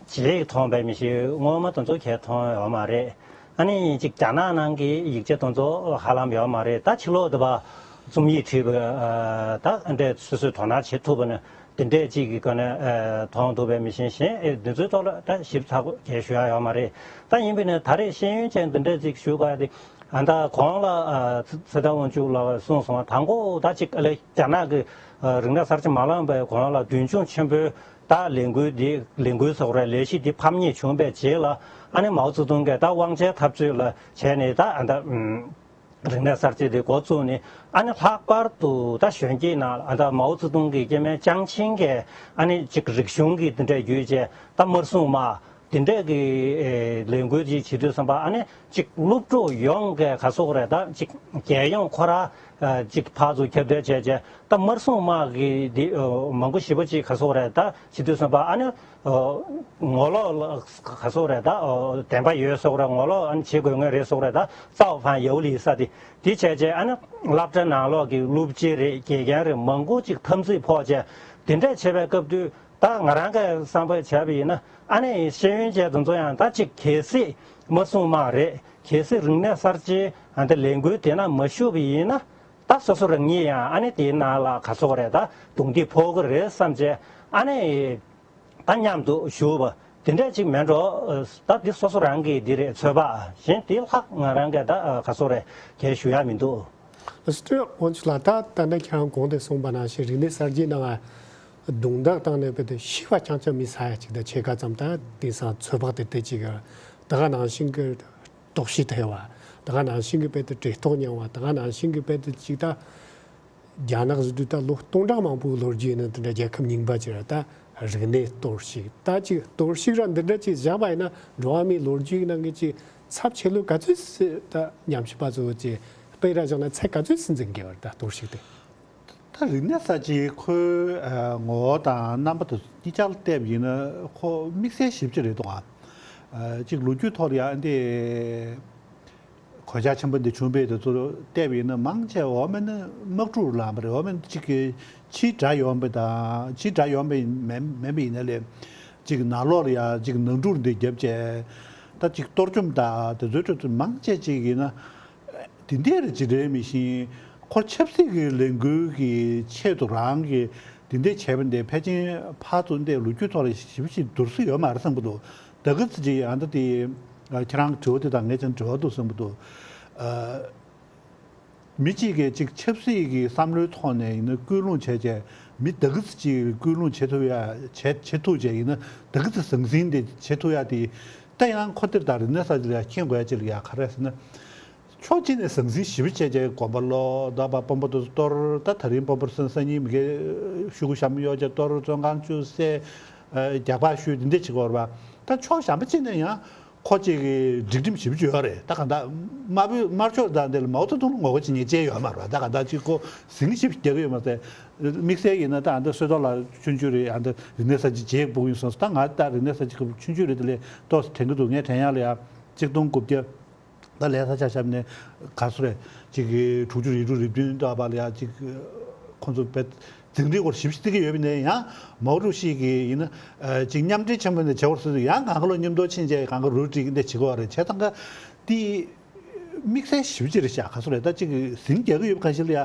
རྗེས་མཐོང་བས་མི་ཤེས། སྔོན་མ་དེ་ཚོ་གས་མཐོང་ཡོད་མ་རེད། ཨ་ནི་ཅིག་རྒྱ་ནག་ནང་གི་ཡིག་ཆ་དེ་ཚོ་ཧ་ལམ་ཡོད་མ་རེད། ད་ཕྱི་ལོགས་དེ་བ་ རྩོམ་ཡིག་བྲིས་པ་ད་འདྲས་སོ་སོས་དོ་སྣང་བྱེད་ཐུབ་པ་ནི་དེ་འདྲས་ཅིག་གི་སྒོ་ནས་མཐོང་འདུག་པས། མི་ཤེས་གཞན་འདི་ཚོའི་ཐོག་ལ་ད་ཞིབ་ཚགས་པོ་གས་ཞུ་ཡ་ཡོད་མ་རེད། ད་ཡིན་པས་ནི་ད་རེས་ཤེས་ཡོན་ཅན་འདི་འདྲས་ཅིག་ཞུ་དགོས་ཡ་དེ། ཨ་ད་གོང་ལ་ཚེ་བརྟན་དབང་ཕྱུག་ལགས་གསུངས་སོང་བ། དང་པོ་ད་ཅིག་ཨ་ལེ་རྒྱ་ནག་གི་རིག་གནས་གསར་བརྗེ་མ་ལངས་པའི་གོང་ལ་མདུན་ལྗོངས་ཆེན་པོའི་ད་ལས་འགུལ་འདི་ལས་འགུལ་ཟེར་དགོས་རེད། ལས་གཞི་འདི་ཕམ་ཉེས་བྱུང་པའི་རྗེས་ལ་ཨ་ནི་མའོ་ཙེ་ཏུང་གིས་ད་དབང་ཆའི་འཐབ་རྩོད་ལ་བྱས་ནས་ད་ཨ་ད་རིག་གནས་གསར་བརྗེ་འདི་འགོ་བཙུགས་ནས། ཨ་ནི་ལྷག་པར་དུ་ད་གཞོན་སྐྱེས་ནང་ཨ་ད་མའོ་ཙེ་ཏུང་གི་སྐྱེ་དམན་ཅང་ཆིང་གིས་ཨ་ནི་ཅིག་རིག་གཞུང་གི་འདི་འདྲ་བརྒྱུད་བྱས་ད་དམར་སྲུང་དམག་འདི་འདྲས་ཀྱི་ལས་འགུལ་ཅིག་བྱེད་དུས་ཙམ་པ་ཨ་ནི་ཅིག་སློབ་ཕྲུག་ཡོངས་ཀྱི་ག་སོག་རེད། ད་ཅིག་རྒྱལ་ཡོངས་ཁོ་ར་ཅིག་ཕར་ཚུར་ཁྱབ་གདལ་བྱས་བྱས་ད་དམར་སྲུང་དམག་གི་འདི་མང་པོ་ཞེ་པོ་ཅིག་ག་སོག་རེད། ད་བྱེད་དུས་ཙམ་པ་ཨ་ནི་ངོ་ལོག་ག་སོག་རེད། ད་བདེན་པ་ཡོད་སོག་རེད། ངོ་ལོག་ཨ་ནི་བྱེད་དགོས་ངེས་རེད་སོག་རེད། ད་ཙའོ་ཧྥན་ཡའོ་ལི་ས་དེ་དེ་བྱས་བྱས་ཨ་ནི་སློབ་གྲྭ་ནང་ལོགས་ཀྱི་སློབ་སྤྱི་རེད། དགེ་རྒན་རེད། མང་པོ་ཅིག་འཐབ་འཛིང་ཕོག་བྱས་དེ་འདྲས་བྱས་པའི་སྐབས་དུས། ད་ང་རང་གིས་བསམ་པ་བྱས་པ་ཡིན་ན་ཨ་ནི་ཤེས་ཡོན་ཅན་དེ་ཚོ་ཡང་ད་ཅིག་གལ་སྲིད་དམར་སྲུང་དམག་རེད། གལ་སྲིད་རིག་གནས་གསར་བརྗེའི་ཨ་འདི་ལས་འགུལ་དེ་ན་མ་ཞུགས་པ་ཡིན་ན་ད་སོ་སོ་རང་ཉིད་ཡང་ཨ་ནི་དེའི་ནང་ལ་ག་སོག་རེད། ད་རྡུང་རྡེག་ཕོག་གི་རེད་བསམ་བྱས་ཨ་ནི་ད་མཉམ་དུ་བཞུགས་པ་དེ་འདྲས་ཅིག་མེད་འགྲོ། ད་འདི་སོ་སོ་རང་གི་འདི་རེད་ཚོད་དཔག་གཞན་དེ་ལྷག་ང་རང་གིས་ད་ག་སོག་རེད་གས་ཞུ་ཡ་མི་འདུག། ཨ་སྟོད་དབང་ཕྱུག་ལགས། ད་ད་ནི་ཁྱེད་རང་གོང་དུ་གསུངས་པ་ནང་བཞིན་རིག་གནས་གསར་བརྗེའི་ནང་རྡུང་རྡེག་བཏང་ནས་བོད་དུ་ཤི་བ་རྐྱང་རྐྱང་མི་ས་ཡ་ཅིག་དང་ཕྱེད་ཀ་ཙམ། ད་དེང་སང་ཚོད་དཔག་དེ་དེ་ཅིག་ད་ག་ནང་བཞིན་གྱི་ལྟོགས་ཤི་ཐེབས་པ། ད་ག་ནང་བཞིན་གྱི་བོད་དུ་བཀྲེས་ལྟོགས་མྱངས་པ། ད་ག་ནང་བཞིན་གྱི་བོད་དུ་ཅིག་ད་རྒྱ་ནག་ཟེར་དུས་ད་ལོ་སྟོང་ཕྲག་མང་པོའི་ལོ་རྒྱུས་ནང་དེ་འདྲ་རྒྱལ་ཁབ་རྙིང་པ་ཅིག་ར་ད་རིག་གནས་གཏོར་བཤིག་ད་ཅིག་གཏོར་བཤིག་ར་འདི་འདྲ་ཅིག་བཞག་པ་ཡིན་ན་འགྲོ་བ་མིའི་ལོ་རྒྱུས་ནང་གི་ཅིག་ཚབས་ཆེ་ལོས་ག་ཚོད་སི་ད་ཉམས་ཞིབ་པ་ཚོ་ཅིག་དཔེ་ར་བཞག་ན་ཚད་ག་ཚོད་སི་འཛིན་གྱི་བར་ད་གཏོར་བཤིག་དེ། ད་རིག་གནས་གསར་བརྗེའི་ཁོའི་ངོ་བོ་དང་རྣམ་པ་དེ་གཉིས་ཆར་བལྟས་པ་ཡིན་ན་ཁོ་དམིགས་བསལ་ཞིབ་ཅིག་རེད་འདུག་ཨ། གཅིག་ལོ་རྒྱུས་ཐོག་ལ་ཡང་འདི་གོད་ཆག་ཆེན་པོ་འདི་བྱུང་བའི་དེ་ཚོ་བལྟས་པ་ཡིན་ན་མང་ཆེ་འོ་མེན་ན་དམག་འཁྲུག་ལངས་པ་རེད། འོ་མེན་གཅིག་གི་ཕྱིའི་དགྲ་ཡོང་བ་དང་ཕྱིའི་དགྲ་ཡོང་བ་མེད་མེད་པ་ཡིན་ན་ལས་གཅིག་ནང་ལོགས་ལ་ཡང་གཅིག་ནང་འཁྲུག་འདི་བརྒྱབ་བྱས་ད་གཅིག་གཏོར་བཅོམ་དང་དེ་ཚོའི་ཁྲོད་དུ་མང་ཆེ་གཅིག་ཡིན་ན། དེ་འདྲའི་རེ་ཅིག་རེད་མི་ཤེས། ཁོ་ཆབ་སྲིད་ཀྱི་ལས་འགུལ་གྱི་ཆེད་དུ་རང་གི་དེ་འདྲའི་བྱས་པ་འདི་ཕལ་ཆེར་ཕར་ཚུར་འདི་ལོ་རྒྱུས་ཐོག་ལ་ཞིབ་ཞིབ་བསྡུར་ས་ཡོད་མ་རེད་བསམ་གྱི་འདུག། ད་གི་ཙི་ཅིག་ཨ་འདི་དེ་ཁྱེད་རང་དྲི་བ་དེ་དང་ངས་ཀྱང་འབྲེལ་བ་འདུག་བསམ་གྱི་འདུག། མི་གཅིག་གིས་ཅིག་ཆབ་སྲིད་ཀྱི་བསམ་བློའི་ཐོག་ནས་ཡིན་ན་སྐུལ་སློང་བྱས་བྱས་མི་ད་གི་ཙི་ཅིག་སྐུལ་སློང་བྱེད་ཐུབ་ཡ་བྱེད་བྱེད་ཐུབ་བྱས་ཡིན་ན་ད་གི་ཙི་ཟང་ཟིང་དེ་བྱེད་ཐུབ་ཡ་དེ་ད་ཡང་ཁོ་དེར་ད་རིག་གནས་གསར་བརྗེ་ལ་ཡ་མཁྱེན་དགོས་ཡ་ཅིག་ལ་ཡ་ག་རེ་ཟེར་ན། ཕྱོགས་གཅིག་ནས་ཟང་ཟིང་ཞེ་པོ་བྱས་བྱས་དགོན་པ་སློག་ད་པ་དཔོན་པོ་དེ་ཚོ་གཏོར། ད་ད་རིང་དཔོན་པོ་སང་སང་ཉིན་མི་སྒེར་ཤོག་གུ་ཞྭ་མོ་གཡོགས་བྱས་གཏོར། བཙོན་ཁང་བཅུག་བསད། རྒྱག་པ་ཞུས་འདི་འདྲ་བྱེད་དགོས་རེད་པ། ད་ཕྱོགས་གཞན་པ་གཅིག་ནས་ཡང་ཁོ་གཅིག་གི་སྒྲིག་ཁྲིམས་ཞེ་པོ་ཅིག་ཡོད་རེད། ད་གང་ལྟར་དམར་པོའི་དམར་ཕྱོགས་དང་འདི་ལ་མའོ་ཙེ་ཏུང་ལ་ངོ་རྒོལ་བྱེད་མཁན་ཅིག་ཡོད་མ་རེད་པ། ད་གང་ལྟར་གཅིག་ཁོ་ཟིང་ཞེ་པོ་རྒྱག་གི་ཡོད་མ་རེད། དམིགས་བསལ་ཡིན་ན་ད་ཨ་འདི་བསོད་རྡོར་ལགས་ཆུང་ཆུང་རེད། ཨ་འདི་རིག་གནས་གསར་བརྗེ་བྱེད་དགོས་ཀྱི་ཡིན་གསུངས་སོང་། ད་ང་ད་རིག་གནས་གསར་བརྗེ་སྐབས་ཆུང་ཆུང་རེད། དེ་ལས་ཏོག་ཙམ་དྲན་གྱི་འདུག། ངས་དྲན་ཡག་ལ་ཡ་གཅིག་སྟོང་དགུ་བརྒྱ། ད་ལས་ས་ཆ་བཞག་ནས་ག་སུ་རེད། གཅིག་གི་དྲུག་ཅུ་རེ་དྲུག་རེ་བདུན་ལྟ་བ་ལ་ཡ་གཅིག་ཁོང་ཚོ་བེད་འཛིང་རིགས་སྐོར་ཞིབ་ཞིབ་བལྟ་གི་ཡོད་པ་ནས་ཡང་མའོ་ཀྲུའུ་ཞི་གི་ཡིན་ན་གཅིག་མཉམ་འབྲེལ་ཆེན་པོ་ནས་བྱེད་བར་སུ་ཡང་གང་ག་ལོ་མཉམ་དུ་ཕྱིན་བྱས་གང་ག་རུ་བསྒྲིགས་འདི་བྱེད་དགོས་རེད། བྱས་ཙང་ག་དེ་དམིགས་བསལ་ཞིབ་ཅིག་རེད་ཤག། ག་སུ་རེད། ད་གཅིག་གི་ཟིང་རྒྱག་གི་ཡོད་པ་ག་ཞིག་ལ་ཡ་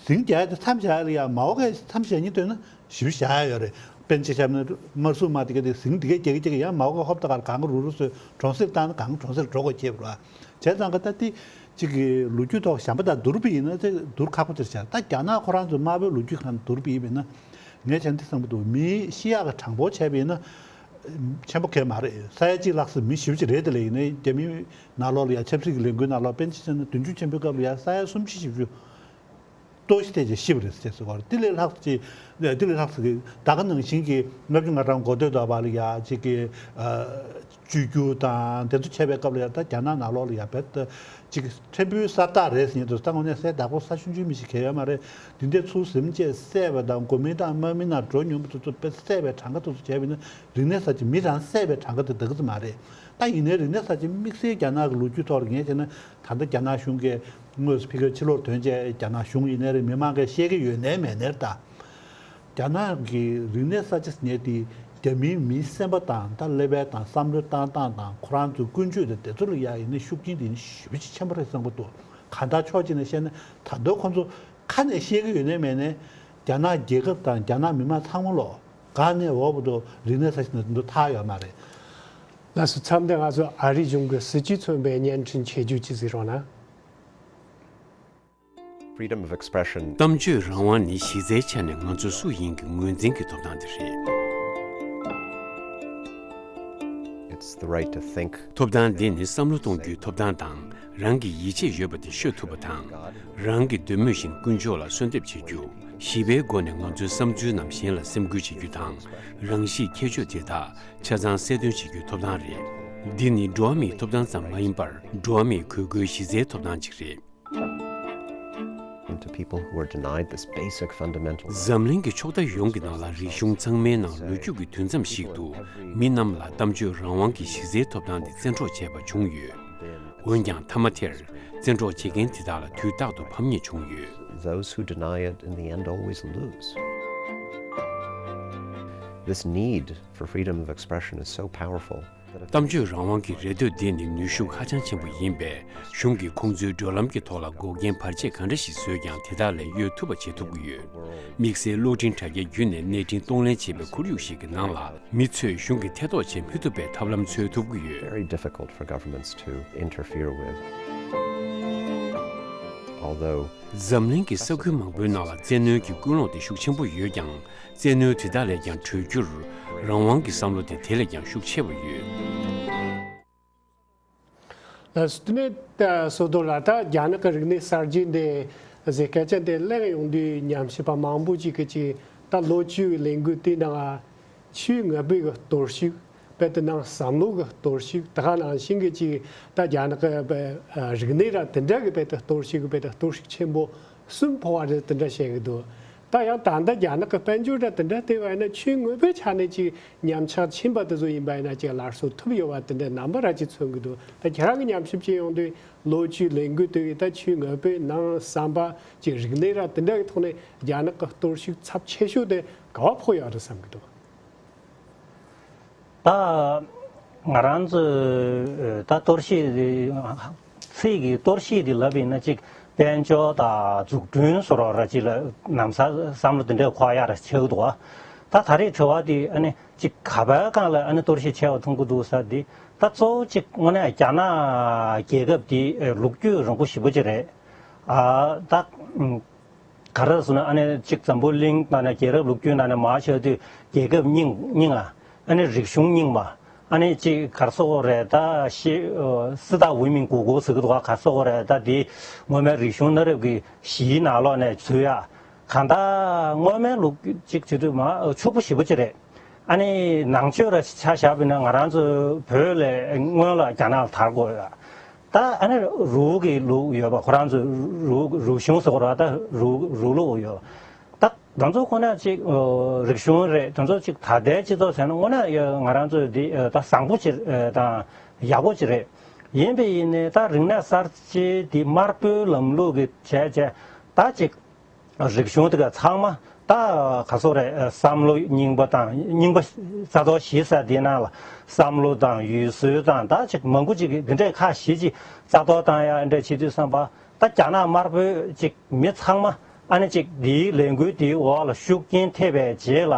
ཟིང་རྒྱག་ཡ་དེ་མཚམས་བཞག་ཡ་ལ་ཡ་མའོ་གི་མཚམས་བཞག་ཉིན་ཐོན་ན། ཞིབ་བཤད་ཡོད་རེད། དཔེར་ན་ཅིག་བཤད་ན་དམར་སྲུང་དམག་དེ་ག་དེ་ཟིང་དེ་ག་རྒྱག་གི་རྒྱག་གི་ཡང་མ་འོག་ཧོབ་ཏེ་ག་ལ་གང་ག་རུ་རུ་བཟོས་གྲོང་གསེབ་བཏང་ན་གང་ག་གྲོང་གསེབ་འགྲོ་དགོས་ཁེལ་བ་རེད། བྱས་ཙང་ག་ད་དེ་གཅིག་གི་ལོ་རྒྱུས་ཐོག་གཞན་པ་དང་བསྡུར་བ་ཡིན་ན་དེ་བསྡུར་ཁག་པོ་དེ་རེད་ཤག། ད་རྒྱ་ནག་ཁོ་རང་ཚོ་དམར་པོའི་ལོ་རྒྱུས་སྒང་བསྡུར་བ་ཡིན་ན་ངས་བྱས་ན་དེ་བསམ་གྱི་འདུག། མི་ཤི་ཡག་གི་གྲངས་འབོར་བྱས་པ་ཡིན་ན་ཆེན་པོ་གང་ཡང་མ་རེད། ས་ཡ་གཅིག་ལྷག་ཙམ་མི་ཤི་བ་ཅིག་རེད། དེ་ལས་ཡིན་ནའི་རྒྱ་མིའི་ནང་ལོགས་ལ་ཡང་ཆབ་སྲིད་ཀྱི་ལས་འགུལ་ནང་ལོགས་དཔེར་ན་ཅིག་བྱས་ན་བདུན་ཅུ་ཆེན་པོའི་སྐབས་ལ་ཡང་ས་ཡ་སུམ་ཅུ་བཞི་བཅུ། ལྟོགས་ཤི་ཐེབས་བྱས་ཤི་བ་རེད་ཟེར་ཟེར་བ་རེད། དེ་ལས་ལྷག་ཅིག་དེ་ལས་ལྷག་ཟེར་གི་ད་ག་ནང་བཞིན་གྱི་ལྔ་བཅུ་ང་གྲངས་འགོ་སྟོད་དུ་བ་ལ་ཡ་གཅིག་གི་བཅོས་བསྒྱུར་དང་དེ་ཚོ་བྱས་པའི་སྐབས་ལ་ཡ་ད་རྒྱ་ནག་ནང་ལོགས་ལ་ཡ་བེད་གཅིག་ཕྲན་བུའི་ས་རྟགས་རེད་ཟེར་ཉིན་དུ་ད་དངོས་གནས་སའི་བདག་པོ་ས་ཆུང་ཆུང་མི་ཞིག་གལ་ཡོད་མ་རེད། འདི་འདྲའི་ཚུར་ཟིན་བྱས་བསད་པ་དང་འགོ་མི་དང་དམག་མི་ནང་འགྲོ་མྱོང་བ་དེ་ཚོ་བེད་བསད་པའི་གྲངས་ཀ་དེ་ཚོ་བྱས་པ་ཡིན་ན་རིག་གནས་གསར་བརྗེ་མི་རང་བསད་པའི་གྲངས་ཀ་དེ་ད་ག་ཙམ་མ་རེད། ད་ཡིན་ནའི་རིག་གནས་གསར་བརྗེ་དམིགས་བསལ་རྒྱ་ནག་གི་ལོ་རྒྱུས་ཐོག་ལ་ངས་བྱས་ན། ད་ལྟ་རྒྱ་ནག་གཞུང་གིས་དངོས་སུ་ཕ་གིར་ཕྱི་ལོགས་ཐོན་བྱས་རྒྱ་ནག་གཞུང་ཡིན་ནའི་རེད། མི་མང་གིས་བཤད་ཀྱི་ཡོད་ནའི་མེད་ནའི་རེད། ད་རྒྱ་ནག་གི་རིག་གནས་གསར་བརྗེ་ཟེར་མཁན་དེ་རྒྱ་མིའི་མིའི་སེམས་པ་དང་ད་ཀླད་པ་དང་བསམ་བློའི་བཏང་སྟངས་དང་ཁོ་རང་ཚོའི་ཀུན་སྤྱོད་དང་དེ་ཚོ་ལ་ཡ་ཡིན་ནའི་ཤུགས་རྐྱེན་དེ་ནི་ཞེ་པོ་ཅིག་ཆེན་པོ་རེད་བསམ་གྱི་འདུག། གང་ལྟར་ཕྱོགས་གཅིག་ནས་བཤད་ན་ད་དུང་ཁོང་ཚོ་ ཁ་ནས་བཤད་ཀྱི་ཡོད་ནའི་མེད་ནའི་རྒྱ་ནག་རྒྱལ་ཁབ་དང་རྒྱ་ནག་མི་མང་ཚང་མ་ལོ་ག་ནས་འོག་བར་དུ་རིག་གནས་ས་ཞིག་ནང་དུ་ཐར་ཡོད་མ་རེད། ལགས་སོ། མཚམས་འདིར་ང་ཚོ་ཨ་རིའི་གཞུང་གི་སྲིད་བྱུས་མཚོན་པའི་བརྙན་འཕྲིན་ཆེད་བསྒྱུར་ཅིག་གཟིགས་རོགས་གནང་། Freedom of expression. གཏམ་བརྗོད་རང་དབང་ནི་གཞི་རྩའི་ཆ་ནས་ང་ཚོ་སུ་ཡིན་གྱི་ངོས་འཛིན་གྱི་ཐོབ་ཐང་དེ་རེད། It's the right to think. ཐོབ་ཐང་འདི་ནི་བསམ་བློ་གཏོང་རྒྱུའི་ཐོབ་ཐང་དང་། རང་གི་ཡིད་ཆེས་ཡོད་པ་དེ་ཤོད་ཐུབ་པ་དང་། རང་གི་འདོད་མོས་བཞིན་ཀུན་སྤྱོད་ལ་གསོལ་འདེབས་བྱེད་རྒྱུ། ཞི་བའི་སྒོ་ནས་ང་ཚོའི་བསམ་ཚུལ་རྣམས་གཞན་ལ་སེམས་ཁུར་བྱེད་རྒྱུ་དང་། རང་གཤིས་ཁྱད་ཆོས་དེ་དག་ཆ་ཚང་གསལ་སྟོན་བྱེད་རྒྱུའི་ཐོབ་ཐང་རེད། འདི་ནི་འགྲོ་བ་མིའི་ཐོབ་ཐང་ཙམ་མ་ཡིན་པར། འགྲོ་བ་མིའི་དགོས་མཁོའི་གཞི་རྩའི་ཐོབ་ཐང་ཅིག་རེད། To people who are denied this basic fundamental འཛམ་གླིང་གི་ཕྱོགས་མཐའ་ཡོངས་ཀྱི་ནང་ལ་རིག་གཞུང་ཚང་མའི་ནང་ལོ་རྒྱུས་ཀྱི་དུས་མཚམས་ཤིག་ཏུ་མི་རྣམས་ལ་གཏམ་བརྗོད་རང་དབང་གི་གཞི་རྩའི་ཐོབ་ཐང་དེ་བཙན་འཕྲོག་བྱས་པ་བྱུང་ཡོད། འོན་ཀྱང་མཐའ་མ་དེར་བཙན་འཕྲོག་བྱེད་མཁན་དེ་དག་ལ་དུས་རྟག་ཏུ་ཕམ་ཉེས་བྱུང་ཡོད། Those who deny it in the end always lose. This need for freedom of expression is so powerful. གཏམ་བརྗོད་རང་དབང་གི་རེ་འདོད་འདི་ནི་ནུས་ཤུགས་ཧ་ཅང་ཆེན་པོ་ཡིན་པས། གཞུང་གིས་ཁོང་ཚོའི་བགྲོད་ལམ་གྱི་ཐོག་ལ་འགོག་རྐྱེན་བར་ཆད་གང་འདྲ་ཞིག་བཟོས་ཀྱང་དེ་དག་ལས་གཡོལ་ཐུབ་པ་བྱེད་ཐུབ་ཀྱི་ཡོད། དམིགས་བསལ་གློག་འཕྲིན་དྲ་རྒྱའི་བརྒྱུད་ནས་གནས་འཕྲིན་གཏོང་ལེན་བྱེད་པའི་ཁོར་ཡུག་ཞིག་གི་ནང་ལ་མི་ཚོས་གཞུང་གིས་ཐེ་གཏོགས་བྱེད་མི་ཐུབ་པའི་ཐབས་ལམ་འཚོལ་ཐུབ་ཀྱི་ཡོད། Very difficult for governments to interfere with. Although འཛམ་གླིང་གི་ས་ཁུལ་མང་པོའི་ནང་ལ་བཙན་གནོན་གྱི་ཀུན་སློང་དེ་ཤུགས་ཆེན་པོ་ཡོད་ཀྱང་། བཙན་གནོན་དེ་དག་ལས་ཀྱང་གྲོལ་རྒྱུར་རང་དབང་གི་བསམ་བློ་དེ་དེ་ལས་ཀྱང་ཤུགས་ཆེ་བ་ཡོད། ལགས་སོ། དེ་ནས་ད་སོ་དོ་ལ་ད་རྒྱ་ནག་གི་རིག་གནས་གསར་བརྗེ་འདི་ཟེར་སྐད་ཆ་འདི་གླེང་ཡོང་དུས་ཉམས་ཞིབ་པ་མང་པོ་ཅིག་གིས་ཅིག་ད་ལོ་བཅུའི་ལས་འགུལ་དེའི་ནང་ཆེས་ངོ་བོའི་གི་གཏོར་བཤིག་དཔེ་དེ་ནང་བསམ་བློ་གི་གཏོར་བཤིག་ད་ག་ནང་བཞིན་གྱི་ཅིག་ད་རྒྱ་ནག་གི་རིག་གནས་ར་དེ་འདྲ་གི་དཔེ་དེ་གཏོར་བཤིག་གི་དཔེ་དེ་གཏོར་བཤིག་ཆེན་པོ་གསུམ་ཕོག་པ་རེད་དེ་འདྲ་བཤད་གི་འདུག་ད་ཡང་ད་ལྟ་རྒྱ་ནག་གི་དཔལ་འབྱོར་ར་དེ་འདྲ་བལྟས་པ་ཡིན་ན་ཆེས་ངོ་བོའི་ཆ་ནས་ཅིག་ཉམས་ཆག་ཕྱིན་པ་དེ་ཚོ་ཡིན་པ་ཡིན་ན་ཅིག་སླར་གསོ་ཐུབ་ཡོད་པ་དེ་འདྲ་རྣམ་པ་ར་ཅིག་མཚོན་གི་འདུག་ད་ཁྱེད་རང་གི་ཉམས་ཞིབ་བྱས་ཡོང་དུས་ལོ་བཅུའི་ལས་འགུལ་དེ་ཡིས་ད་ཆེས་ངོ་བོའི་ནང་བསམ་པ་ཅིག་རིག་གནས་ར་དེ་འདྲ་གི་ཐོག་ནས་རྒྱ་ནག་གི་གཏོར་བཤིག་ཚབས་ཆེ་ཤོས་དེ་ག་བ་ཕོག་ཡོད་རེད་བསམ་གི་འདུག་ད་ང་རང་ཚོས་ད་གཏོར་བཤིག་འདི་ཚིག་གི་གཏོར་བཤིག་འདི་ལབ་ཡིན་ན་ཅིག་དཔལ་འབྱོར་དང་འཛུགས་སྐྲུན་བཟོ་འདྲ་ཅིག་ལ་ནམ་ཟླ་བསམ་བློ་འདི་འདྲ་འཁོར་ཡག་ར་ཆགས་འདུག་ད་ད་རེས་དྲི་བ་འདི་ཨ་ནི་ཅིག་ག་པའི་སྒང་ལ་ཨ་ནི་གཏོར་བཤིག་ཆེ་བ་མཐོང་གི་འདུག་ས་འདི་ད་གཙོ་བོ་ཅིག་དངོས་གནས་རྒྱ་ནག་རྒྱལ་ཁབ་འདི་ལོ་རྒྱུས་རིང་པོ་ཞེ་པོ་ཅིག་རེད། ཨ་ད། ག་རེ་ཟེར་ན་ཨ་ནི་གཅིག་འཛམ་བུ་གླིང་ནང་ནས་རྒྱལ་རབས་ལོ་རྒྱུས་ནང་ནས་མར་ཆགས་དུས་རྒྱལ་ཁབ་རྙིང་རྙིང་ང་ཨ་ནི་རིག་གཞུང་རྙིང་མ་ཨ་ནི་གཅིག་ག་རེ་ཟེར་དགོས་རེད་ད་ཤི་སི་ཏཱ་ཝུ་མིང་གུ་གུ་ཟེར་གི་འདུག་ག་ག་རེ་ཟེར་དགོས་རེད་ད་དེ་སྔོན་མའི་རིག་གཞུང་གནའ་རབས་ཀྱི་གཞིའི་ནང་ལོགས་ནས་འཛུལ་ཡ་གང་ལྟར་སྔོན་མའི་ལོ་རྒྱུས་གཅིག་བྱེད་དུས་མ་ཕྱུག་པོ་ཞེ་པོ་ཅིག་རེད། ཨ་ནི་ནང་ཆོས་ར་ཆ་བཞག་པ་ཡིན་ན་ང་རང་ཚོའི་བོད་ལས་སྔོན་ལ་རྒྱ་ནག་ལ་དར་དགོས་ཡ། ད་ཨ་ནི་རུའུ་གི་ལུགས་ཡོད་པ་ཁོ་རང་ཚོའི་རུའུ་རུའུ་གཞུང་ཟེར་དགོས་རེད་ད་རུའུ་རུའུ་ལུགས་ཡོད། ད་དེ་ཚོ་ཁོ་ན་ཅིག་རིག་གཞུང་རེད་དེ་ཚོ་ཅིག་ད་ལྟའི་སྤྱི་ཚོགས་ཟེར་ན་དངོས་གནས་ང་རང་ཚོའི་འདི་ད་བཟང་པོ་ཅིག་དང་ཡག་པོ་ཅིག་རེད། ཡིན་པས་ཡིན་ནའི་ད་རིག་གནས་གསར་བརྗེ་འདི་དམར་པོའི་ལམ་ལུགས་ཀྱི་བྱས་བྱས་ད་ཅིག་རིག་གཞུང་དེ་ག་ཚང་མ་ད་ག་ཚོད་རེད་བསམ་བློ་རྙིང་པ་དང་རྙིང་པ་རྩ་གཏོར་བྱེད་ས་དེ་ནང་ལ་བསམ་བློ་དང་ཡུལ་སྲོལ་དང་ད་ཅིག་མང་པོ་ཅིག་འདི་འདྲའི་ཁ་ཤས་ཅིག་རྩ་གཏོར་བཏང་ཡ་འདྲ་བྱེད་དུས་བསམ་པ་ད་རྒྱ་ནག་དམར་པོའི་ཅིག་མི་ཚང་མ་ཨ་ནི་ཅིག་འདིའི་ལས་འགུལ་འདིའི་འོག་ལ་ཤུགས་རྐྱེན་ཐེབས་པའི་རྗེས་ལ་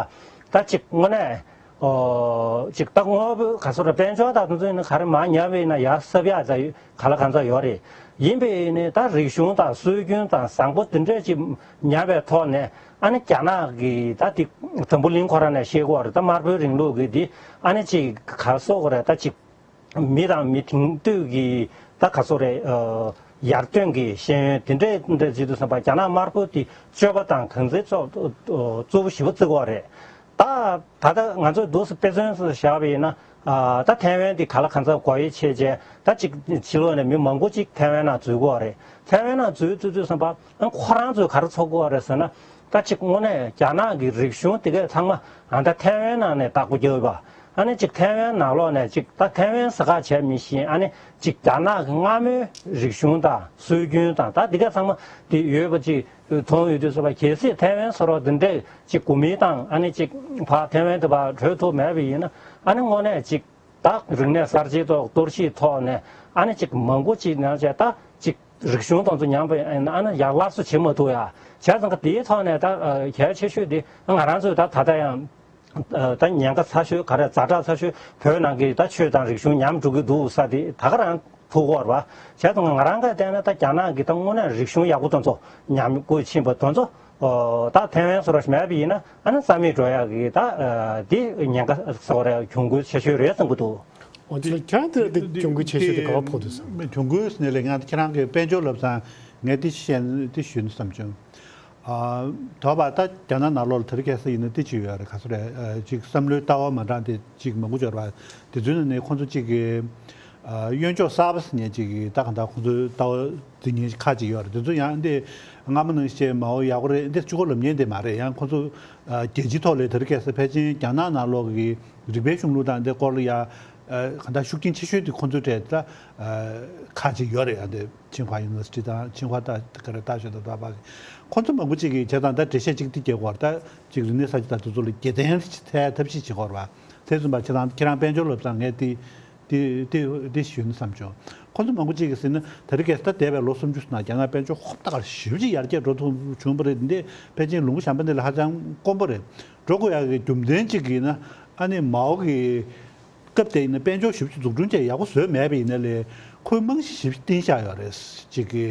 ད་ཅིག་དངོས་གནས་ཨོ་ཅིག་ད་དངོས་པོ་ག་ཚོད་རེད་དཔལ་འབྱོར་དང་དེ་ཚོ་ནི་ག་རེ་མར་ཉར་བས་ན་ཡར་སྲབ་ཡག་ད་ག་ལ་གང་ཚ་ཡོད་རེད། ཡིན་པས་ནི་ད་རིག་གཞུང་དང་སྲོལ་རྒྱུན་དང་བཟང་པོ་དེ་འདྲས་ཅིག་ཉར་བའི་ཐོག་ནས་ཨ་ནི་རྒྱ་ནག་གི་ད་དེ་འཛམ་བུ་གླིང་ཁོ་རང་ནས་ཤེས་དགོས་རེད་ད་དམར་པོའི་རིང་ལུགས་ཀྱི་དེ་ཨ་ནི་ཅིག་ག་སོགས་རེད་ད་ཅིག་མི་དང་མི་དེང་དུས་ཀྱི་ད་ག་སོགས་རེད་ཡར་ཐོན་གྱི་ཤེས་ཡོན་དེ་འདྲས་འདྲས་ཅིག་ཏུ་སོང་པ་རྒྱ་ནག་དམར་པོ་དེ་སྤྱོད་པ་དང་གང་ཚེ་གཙོ་གཙོ་བོ་ཞེ་པོ་བརྩི་དགོས་རེད། ད་ད་ལྟ་ང་ཚོས་འདུག་སེ་དཔེ་མཚོན་ཞིག་བཞག་པ་ཡིན་ན། ཨ་ད་ཐའེ་ཝན་དེ་ག་ལ་གང་འཚམ་དགོས་ཡིད་ཆེས་བྱས་ད་ཅིག་ཕྱི་ལོགས་ནས་མི་མང་པོ་ཅིག་ཐའེ་ཝན་ནང་འཛུལ་གྱི་ཡོད་རེད། ཐའེ་ཝན་ནང་འཛུལ་འཛུལ་འཛུལ་བསམ་པ་ཨ་ཁོ་རང་ཚོས་ག་རེ་ཚོར་གྱི་ཡོད་རེད་ཟེར་ན། ད་ཅིག་དངོས་གནས་རྒྱ་ནག་གི་རིག་གཞུང་དེ་གས་ཚང་མ་ཨ་ད་ཐའེ་ཝན་ནང་ནས་བདག་པོ་རྒྱག་པ། ཨ་ནི་ཅིག་ཐའེ་ཝན་ནང་ལོགས་ནས་ཅིག་ད་ཐའེ་ཝན་ཟེར་ཁ་བྱས་མི་ཤེས་ཨ་ནི་ཅིག་རྒྱ་ནག་གི་སྔ་མོའི་རིག་གཞུང་དང་སྲོལ་རྒྱུན་དང་ད་དེ་གས་ཚང་མ་དེ་ཡོད་པ་ཅིག་མཐོང་ཡོད་དུས་ཙམ་པ་གལ་སྲིད་ཐའེ་ཝན་ཟེར་བ་འདི་འདྲས་ཅིག་གོ་མིན་ཏང་ཨ་ནི་ཅིག་ཕར་ཐའེ་ཝན་དུ་ཕར་བྲོས་ཐུབ་མེད་པ་ཡིན་ན་ཨ་ནི་དངོས་གནས་ཅིག་ད་རིག་གནས་གསར་བརྗེའི་ཐོག་གཏོར་བཤིག་ཐོག་ནས་ཨ་ནི་ཅིག་མང་པོ་ཅིག་ནང་བྱས་ད་ཅིག་ རིག་གཞུང་དང་ཚོ་ཉམས་པ་ཡིན་ན་ཨ་ན་ཡར་སླར་གསོ་བྱེད་མ་ཐུབ་ཡ། བྱས་ཙང་ག་དེའི་ཐོག་ནས་ད་གལ་ཆེ་ཤོས་དེ་ང་རང་ཚོས་ད་ད་ལྟ་ཡང་ད་ཉེན་ཁ་ཚ་ཤོས་ག་རེ་ཛ་དྲག་ཚ་ཤོས་བོད་ནང་གི་ད་ཆོས་དང་རིག་གཞུང་ཉམས་འགྲོ་གི་འདུག་ས་དེ་ད་ག་རང་ཐུག་གོ་ར་བ། བྱས་ཙང་ང་རང་ག་བལྟས་ན་ད་རྒྱ་ནག་གི་ད་དངོས་གནས་རིག་གཞུང་ཡག་པོ་དང་ཚོ་ཉམས་རྒུད་ཕྱིན་པ་དང་ཚོ་ད་ཐེ་ཝན་སོ་ར་ཞིག་མེད་པ་ཡིན་ན་ཨ་ན་རྩ་མེད་འགྲོ་ཡག་གི་ད་དེ་ཉེན་ཁ་ཚ་བ་རེད། གྱོང་གུད་ཆེ་ཤོས་རེད་བསམ་གི་འདུག་འོ་དེ་ཁྱེད་རང་དེ་གྱོང་གུད་ཆེ་ཤོས་དེ་ག་བ་ཕོག་འདུག་བསམ། གྱོང་གུད་ནས་ལས་ང་ཁྱེད་རང་གི་དཔལ་འབྱོར་ལབ་ཙང་ངས་དེ་བཤད་དེ་ཞུས་ན་བསམ་བྱུང་། ཨ། དོགས་པ་ད་རྒྱ་ནག་ནང་ལོགས་ལ་དེ་རིང་ཁ་སང་ཡིན་ན་དེ་ཅིག་ཡོད་རེད། ག་ཚོད་རེད། ཨ། ཅིག་བསམ་བློའི་ལྟ་བ་མ་འདྲ་དེ་ཅིག་མང་པོ་འབྱོར་བ་དེ་ཚོའི་ནང་ནས་ཁོང་ཚོ་ཅིག་གི་ཨ། གཡོན་ཕྱོགས་གསར་པ་ཟེར་མཁན་ཅིག་གི་ད་གང་ལྟར་ཁོང་ཚོའི་ལྟ་བ་འཛིན་མཁན་ཁག་ཅིག་ཡོད་རེད། དེ་ཚོ་ཡང་འདི་སྔ་མོ་ནང་བཞིན་མའོ་ཡག་པོ་རེད། འདི་གཅིག་པོ་ལབ་མཁན་དེ་མ་རེད། ཡང་ཁོང་ཚོ་ཨ། རྒྱལ་སྤྱིའི་ཐོག་ལ་དེ་རིང་ཁ་སང་ཕལ་ཆེར་རྒྱ་ནག་ནང་ལོགས་ཀྱི་རིག་པའི་གཞུང་ལུགས་དང་འདི་སྐོར་ལ་ཡ་ཨ། གང་ལྟར་ཤུགས་རྐྱེན་ཆེ་ཤོས་དེ་ཁོང་ཚོའི་གྲས་ད་ཨ། ཁག་ཅིག་ཡོད་རེད། ཡང་འདི་ཆིང་ཧྭ་ཡུ་ནི་ཝར་སི་ཊི་དང་ཆིང་ཧྭ་ད་ག་རེ་ད་ཞོ་ད་ད་པ་ཁོང་ཚོ་མང་པོ་ཅིག་གིས་བྱས་ཙང་ད་འགྲེལ་བཤད་ཅིག་འདི་རྒྱག་གོ་ར། ད་ཅིག་རིག་གནས་གསར་བརྗེ་དང་དེ་ཚོ་ལ་དགེ་ལྡན་འཚོལ་ཐབས་ཤེས་བྱེད་གོ་ར། དེ་ཙམ་པ་ཁྱེད་རང་ཁྱེད་རང་དཔལ་འབྱོར་ལབ་ཙང་ངས་དེ་དེ་དེ་དེ་ཞུས་ན་བསམ་བྱུང་། ཁོང་ཚོ་མང་པོ་ཅིག་གིས་ཟེར་ན་དེ་རིང་ཁ་སང་ད་འདས་པའི་ལོ་སུམ་ཅུ་ནང་རྒྱ་ནག་དཔལ་འབྱོར་ཧོབ་ཏག་ཞེ་པོ་ཅིག་ཡར་རྒྱས་འགྲོ་ཐུབ་བྱུང་བ་རེད། འདི་ཕལ་ཆེར་ལུང་པ་གཞན་པ་འདི་ལ་ཧ་ཅང་དཀོན་པོ་རེད། འགྲོ་དགོས་ཡག་གི་རྒྱུ་མཚན་གཅིག་ཡིན་ན་ཨ་ནི་མའོ་གི་སྐབས་དེ་ཡིན་ན་དཔལ་འབྱོར་ཞེ་པོ་ཅིག་འཛུགས་སྐྲུན་བྱས་ཡག་པོ་བཟོས་མེད་པ་ཡིན་ན་ལས་ཁོའི་རྨང་གཞི་ཞེ་པོ་ཅིག་བཏིང་བཞག་ཡོད་རེད། ཅིག་གི་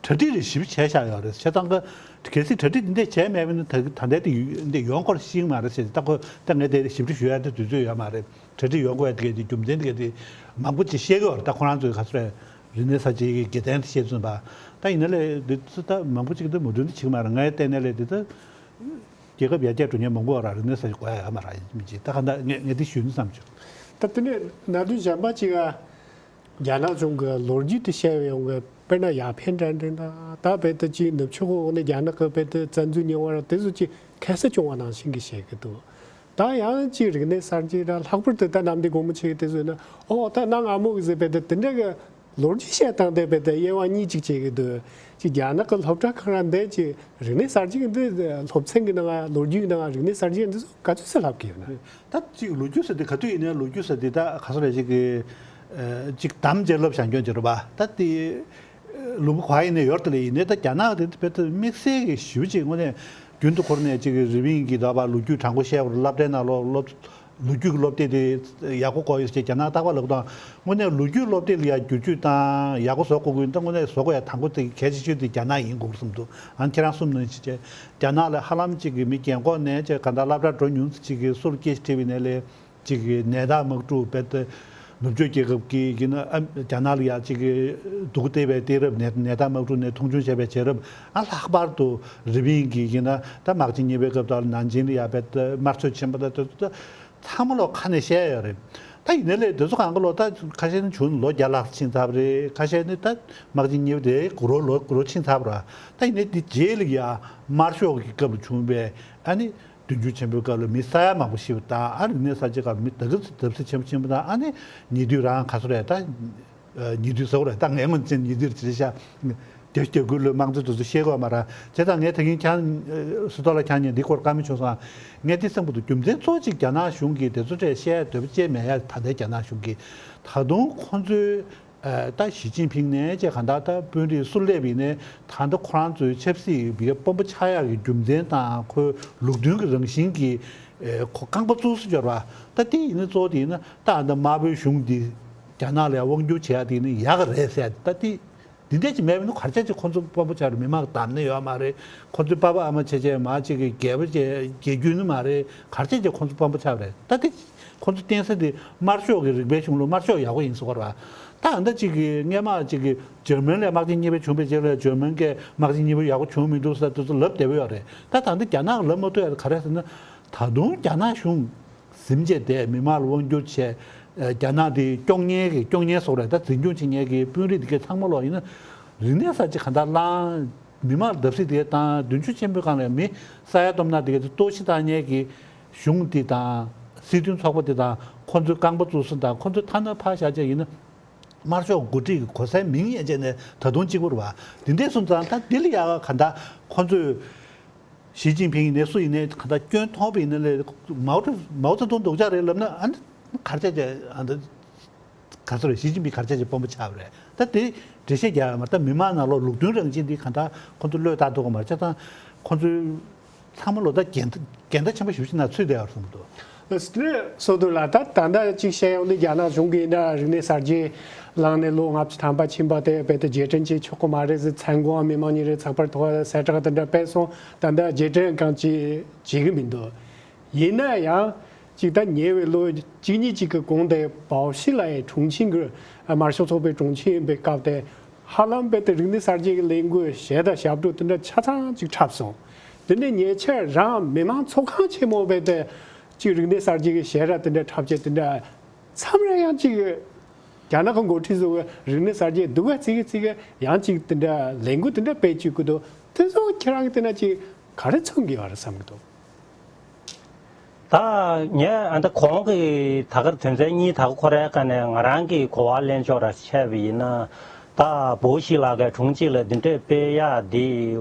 གྲ་སྒྲིག་རེ་ཞིབ་བྱས་བཞག་ཡོད་རེད། བྱས་ཙང་ག་གལ་སྲིད་གྲ་སྒྲིག་འདི་འདྲ་བྱས་མེད་པ་ཡིན་ན་ད་ད་ལྟའི་དེ་ཡོད་འདི་ཡོང་སྐོར་ཤེས་ཀྱི་མ་རེད་ཟེར། ད་ཁོ་ད་ངས་དེ་ཞིབ་འཇུག་ཞུ་ཡ་དེ་དུས་ཚོད་ཡོད་མ་རེད། གྲ་སྒྲིག་ཡོང་དགོས་ཡ་དེ་ག་དེ་རྒྱུ་མཚན་དེ་ག་དེ་མང་པོ་ཅིག་བཤད་ཀྱི་ཡོད་རེད། ད་ཁོ་རང་ཚོའི་ག་ཚོད་རེད་རིག་གནས་གསར་བརྗེ་གི་དགེ་རྒན་དེ་བཤད་ཚུལ་པ་ད་ཡིན་ན་ལས་འདི་ཚོ་ད་མང་པོ་ཅིག་ད་མོས་མཐུན་དེ་བྱེད་ཀྱི་མ་རེད། ངས་བལྟས་ན་ལས་འདི་ད་རྒྱལ་ཁབ་ཡར་རྒྱས་འགྲོ་མཁན་མང་པོ་ཡོད་ར། རིག་གནས་གསར་བརྗེ་དགོས་ཡ་ཡོད་མ་རེད། ཡིན་མིན་ཅིག་ད་ག་ད་ངས་ངས་འདི་ཞུས་ན་བསམ་བྱུང་། ད་དེ་ནས་གནད་དོན་གཞན་པ་ཅིག་ཨ། རྒྱ་ནག་གཞུང་གི་ལོ་རྒྱུས་དེ་བཤད་པའི་ཡོང་གི་དཔེར་ན་ཡར་འཕེལ་འགྲན་འགྲན་དང་ད་བལ་དུ་ཅིག་ནུབ་ཕྱོགས་འོག་ནས་རྒྱ་ནག་གི་བལ་དུ་བཙན་འཛུལ་མྱོང་བ་ར་དེ་ཚོ་ཅིག་ཁ་གསལ་བྱུང་བ་ནང་བཞིན་གྱི་བཤད་གི་འདུག་ད་ཡང་ཅིག་རིག་གནས་གསར་བརྗེ་ར་ལྷག་པར་དུ་ད་གནམ་བདེ་སྒོ་མོ་ཆེ་གི་དེ་ཚོ་ཡིན་ན་ཨོ་ད་གནའ་སྔ་མོ་གི་ཟེར་བལ་དུ་དེ་འདྲ་གི་ལོ་རྒྱུས་བཤད་སྟངས་དེ་བལ་དུ་དབྱེ་བ་གཉིས་ཅིག་བྱེད་གི་འདུག་ཅིག་རྒྱ་ནག་གི་སློབ་གྲྭ་ཁང་ར་འདི་ཅིག་རིག་གནས་གསར་བརྗེ་གི་འདི་སློབ་ཚན་གི་ནང་ལོ་རྒྱུས་གི་ནང་རིག་གནས་གསར་བརྗེ་འདི་ཚོ་ག་ཚོད་ཙམ་ལྷབ་གི་ཡོད་ན། ད་ཅིག་ལོ་རྒྱུས་ཟེར་དེ་ག་དུས་ཡིན་ནའི་ལོ་རྒྱུས་ཟེར་དེ་ད་ག་ཚོད་རེད་ཅིག་གི་ཨ་ཅིག་དམ་བཅའ་ལབ་བཞག་རྐྱང་ཅིག་རེད་པ། ད་དེ་ལུང་པ་ག་ཡིན་ནའི་ཡོད་དེ་ལས་ཡིན་ནའི་ད་རྒྱ་ནག་དེ་བལ་དུ་དམིགས་བསལ་གྱི་ཞེ་པོ་ཅིག་དངོས་གནས་རྒྱུན་དུ་འཁོར་ནས་ཅིག་གི་རི་པིན་གྱི་ད་པ་ལོ་རྒྱུས་དྲང་པོ་བཤད་པར་སློབ་གྲྭའི་ནང་ལོགས་སློབ་ལོ་རྒྱུས་ཀྱི་སློབ་དེབ་དེ་ཡག་པོ་དགོས་ཡོད་ཅེས་རྒྱ་ནག་རྟག་པར་ལབ་དང་། དངོས་གནས་ལོ་རྒྱུས་སློབ་དེབ་ལ་ཡང་བསྒྱུར་བཅོས་དང་ཡག་པོ་བཟོ་དགོས་ཀྱི་ཡིན། ད་དངོས་གནས་བཟོ་དགོས་ཡ་དང་པོ་དེ་གལ་ཆེ་ཤོས་དེ་རྒྱ་ནག་ཡིན་དགོས་བསམ་འདུག་ཨ་ནི་ཁྱེད་རང་གསུམ་ནང་བཞིན་བྱས་རྒྱ་ནག་ལ་ཧ་ལམ་གཅིག་གི་མི་རྒན་འཁོགས་ནས་བྱས་གང་ལྟར་སློབ་གྲྭ་འགྲོ་མྱོང་ཚོ་གཅིག་གི་སུ་ལ་སྐད་ཆ་དྲིས་པ་ཡིན་ནའི་ལས་གཅིག་གི་ནད་བརྟག་དམག་འཁྲུག་བལ་དུ་ནུབ་ཕྱོགས་རྒྱལ་ཁབ་ཀྱི་ཡིན་ན་ཨ་རྒྱ་ནག་ལ་ཡང་གཅིག་གི་སྡུག་སྡེ་བའི་གཏད་རབས་ནད་ནད་བརྟག་དམག་འཁྲུག་ནས་མཐོང་ཆུང་བྱས་པའི་བྱེད་རབས། ཨ་ལྷག་པར་དུ་རི་པིན་གྱི་ཡིན་ན་ད་དམག་ཆེན་གཉིས་པའི་སྐབས་དང་ནན་ཅིང་ལ་ཡང་བལ་དུ་དམར་གསོད་ཆེན་པོ་དང་དེ་ཚོ་ད། ཚང་མ་ལོག་ཁ་ནས་བཤད་ཡོད་རེད། ད་ཡིན་ནའི་ལས་དེ་ཚོ་གང་ག་ལོག་ད་ཁ་ཤས་ནི་བྱུང་ལོ་བརྒྱ་ལྷག་ཕྱིན་ཚར་བ་རེད། ཁ་ཤས་ནི་ད་དམག་ཆེན་གཉིས་པ་དེ་དགུ་ལོ་ལོ་དགུ་ལོ་ཕྱིན་ཚར་བ་རེད། ད་ཡིན་ནའི་དེ་རྗེས་ལ་ཡ་དམར་ཤོག་གི་སྐབས་ལ་བྱུང་བའི་ཨ་ནི་བདུན་ཅུ་ཆེན་པོའི་སྐབས་ལ་མི་ས་ཡ་མང་པོ་ཤི་བ་དང་ཨ་རིག་གནས་གསར་བརྗེ་སྐབས་ལ་མི་ད་ག་ཚོད་བརྡབ་གསིག་ཆེན་པོ་ཕྱིན་པ་དང་ཨ་ནི་ཉེ་དུས་རང་ག་ཚོད་རེད་ད། ཉེ་དུས་ཟེར་བ་རེད། ད་ངས་ངོ་ཚ་ཉེ་དུས་རེད་ཤག་རྒྱ་རྒྱ་གུ་ལོའི་དམངས་གཙོ་དེ་ཚོ་ཤེས་དགོས་མ་རེད། བྱས་ཙང་ངས་ད་གིན་ཁྱང་སུ་ཏོ་ལ་ཁྱང་ཉན་འདི་སྐོར་བཀའ་མོལ་བྱུང་སོང་། ངས་འདི་བསམ་གྱི་འདུག་རྒྱུ་མཚན་གཙོ་བོ་གཅིག་རྒྱ་ནག་གཞུང་གིས་དེ་ཚོ་གྲས་བཤད་འདོད་པ་ཅིག་མེད་ཡ། ད་ལྟའི་རྒྱ་ནག་གཞུང་གིས་ད་དུང་ཁོང་ཚོའི་ད་ཞི་ཅིན་ཕིང་ནས་བཅས་གང་ལྟར་ད་དཔོན་རིགས་སུ་སླེབས་ཡིན་ནའི་ད་ལྟ་ཁོ་རང་ཚོའི་ཆབ་སྲིད་བི་དཔོན་པོ་ཆགས་ཡག་གི་རྒྱུ་མཚན་དང་ཁོའི་ལུགས་མཐུན་གྱི་རང་བཞིན་གྱི་ཁོ་རྐང་པ་བཙུགས་སུ་འབྱོར་བ། ད་འདི་ཡིན་ན་གཙོ་བོ་དེ་ཡིན་ན་ད་ཨ་ད་དམར་པོའི་གཞུང་འདི་རྒྱ་ནག་ལ་དབང་བསྒྱུར་བྱེད་ཡ་དེ་ནི་ཡག་ག་རེད་ཟེར་ཡ་ད་འདི་འདི་འདྲ་ཅིག་མེད་པ་ཡིན་ན་ག་རེ་བྱས་ཅིག་ཁོང་ཚོ་དཔོན་པོ་ཆགས་རེད། མི་མང་གདམ་ནི་ཡོད་མ་རེད། ཁོང་ཚོའི་པ་ཕ་ཨ་མ་བྱས་བྱས་མ་ཅིག་གི་རྒྱལ་པོ་བྱས་རྒྱལ་རྒྱུད་ནི་མ་རེད། ག་རེ་བྱས་ཅིག་ཁོང་ཚོ་དཔོན་པོ་ཆགས་རེད། ད་འདི་ཁོང་ཚོ་བསྟེན་ས་འདི་དམར་ཤོག་གི་རིག་པའི་གཞུང་ལུགས་དམར་ཤོག་ཡག་པོ་ཡིན་ཟེར་བ་རེད་བ། ད་ཨ་ད་ཅིག་གི་སྔས་མ་ཅིག་གི་འཇར་མན་ལ་དམག་ཆེན་གཉིས་པ་བྱུང་བའི་རྗེས་ལ་འཇར་མན་གྱི་དམག་ཆེན་གཉིས་པ་ཡག་པོ་བྱུང་མི་འདུག་ཟེར་དེ་ཚོ་ལབ་བསྡད་པ་ཡོད་རེད། ད་ད་ལྟ་རྒྱ་ནག་ལབ་མ་ཐུབ་ཡ་ག་རེ་ཟེར་ན། ད་དུང་རྒྱ་ནག་གཞུང་ཟིན་བྱས་དེ་མི་མང་ལ་དབང་བསྒྱུར་བྱས། རྒྱ་ནག་དེ་སྐྱོང་མཁན་གྱི་སྐྱོང་མཁན་སོགས་རེད། ད་འཛིན་སྐྱོང་བྱེད་མཁན་གྱི་དཔོན་རིགས་དེ་གའི་ཚང་མ་ལོག་ཡིན་ན་རིག་གནས་གསར་བརྗེ་གང་ལྟར་བླངས། མི་མང་ལ་བརྡབ་གསིག་དེ་གའི་བཏང་། བདུན་ཅུ་ཆེན་པོའི་སྒང་ལ་མི་ས་ཡ་སྟོང་ཕྲག་དེ་གའི་ལྟོགས་ཤི་བཏང་མཁན་གྱི་གཞུང་དེ་དང་སྲིད་དོན་ཚོགས་པ་དེ་དང་ཁོང་ཚོའི་རྐང་པ་བཙུགས་ས་དང་ཁོང་ཚོའི་ཐ་ན་ཕར་བཞག་བྱས་ཡིན་ན། དམར་ཤོག་འགོ་ཁྲིད་ཀྱི་གོ་སའི་མིང་ཡན་ཆད་ནས་ད་དུང་གཅིག་པུ་རེད་བ། དེ་འདྲས་སོང་ཙང་ད་འདི་ལ་ཡག་ག་འདྲ་ཁོང་ཚོས་ཞི་ཅིན་ཕིང་ཡིན་ནའི་སུ་ཡིན་ནའི་ག་འདྲ་སྐྱོན་མཐོང་བ་ཡིན་ན་ལས་མའོ་ཙེ་མའོ་ཙེ་ཏུང་སྡུག་ཅག་རེད་ལབ་ན་ཨ་ནི་ག་རེ་བྱས་བྱས་ཨ་འདི་ག་ཚོད་རེད། ཞི་ཅིན་ཕིང་ག་རེ་བྱས་བྱས་དཔོན་པོ་ཆགས་པ་རེད། ད་དེ་འགྲེལ་བཤད་རྒྱག་ཡོད་མ་རེད། ད་མི་མང་ནང་ལོགས་ལུགས་མཐུན་རང་བཞིན་འདི་གང་ལྟར་ཁོང་ཚོ་བློས་བཏང་ཐུབ་ཀྱི་མ་རེད། བྱས་ཙང་ཁོང་ཚོའི་ཚང་མ་ལོ་ད་འགལ་ཟླ་འགལ་ཟླ་ཆེན་པོ་ཞེ་པོ་ཅིག་ནང་ཚུད་བསྡད་ཡོད་རེད་བསམ་གྱི་འདུག། སོ་དུ་ལ་ད་ད་ལྟ་ཅིག་བཤད་ཡོང་དུས་རྒྱ་ནག་གཞུང་གིས་ཡིན་ན་རིག་གནས་གསར་བརྗེ་བསླངས་ནས་ལོ་ལྔ་བཅུ་ཐམ་པ་ཕྱིན་པ་དེ་རྦད་དེ་རྗེས་དྲན་བྱེད་ཆོག་གི་མ་རེད་ཟེར། མཚན་དགོངས་མི་མང་གཉིས་རེ་ཚགས་པར་ཐོག་གསལ་བསྒྲགས་དེ་འདྲ་སྤེལ་སོང་། ད་ལྟ་རྗེས་དྲན་གང་ཅི་བྱེད་ཀྱི་མི་འདུག། ཡིན་ན་ཡང་ཅིག་ད་ཉེ་བའི་ལོ་གཅིག་གཉིས་ཅིག་གི་གོང་དེ་པའོ་ཤི་ལའེ་ཀྲུང་ཆིང་གི་དམར་ཤོག་ཚོགས་པའི་ཀྲུང་ཆིང་ཡིན་པའི་སྐབས་དེ་ཧ་ལམ་རྦད་དེ་རིག་གནས་གསར་བརྗེ་གི་ལས་འགུལ་གཞས་དང་ཞབས་བྲོ་དེ་འདྲ་ཆ་ཚང་ཅིག་འཁྲབ་སོང་། དེ་ནས་ཉེ་ཆར་རང་མི་མང་ཚོགས་ཁང་ཆེན་མོ་རྦད་དེ་ཅིག་རིག་གནས་གསར་བརྗེ་གི་གཞས་ར་དེ་འདྲ་འཁྲབ་བྱས་དེ་འདྲ་མཚམས་རེ་ཡང་ཅིག་རྒྱ་ནག་གི་འགོ་ཁྲིད་ཚོ་གི་རིག་གནས་གསར་བརྗེ་སྡུག་ག་ཙི་གེ་ཙི་གེ་ཡང་ཅིག་དེ་འདྲ་ལས་འགུལ་དེ་འདྲ་སྤེལ་བཅུག་གི་འདུག། དེ་ཚོ་ཁྱེད་རང་གི་དེ་ན་ཅིག་ག་རེ་མཚོན་གྱི་ཡོད་རེད་བསམ་གྱི་འདུག། ད་ངས་ཨ་ད་གོང་གི་ད་གར་དོན་ཚན་གཉིས་ད་ག་ཁོ་རའི་སྒང་ནས་ང་རང་གི་གོ་བ་ལེན་ཕྱོགས་ར་བཤད་པ་ཡིན་ན། ད་པའོ་ཤི་ལགས་ཀྱིས་དྲུང་ཆེ་ལ་འདི་འདྲས་སྤེལ་ཡག་འདི་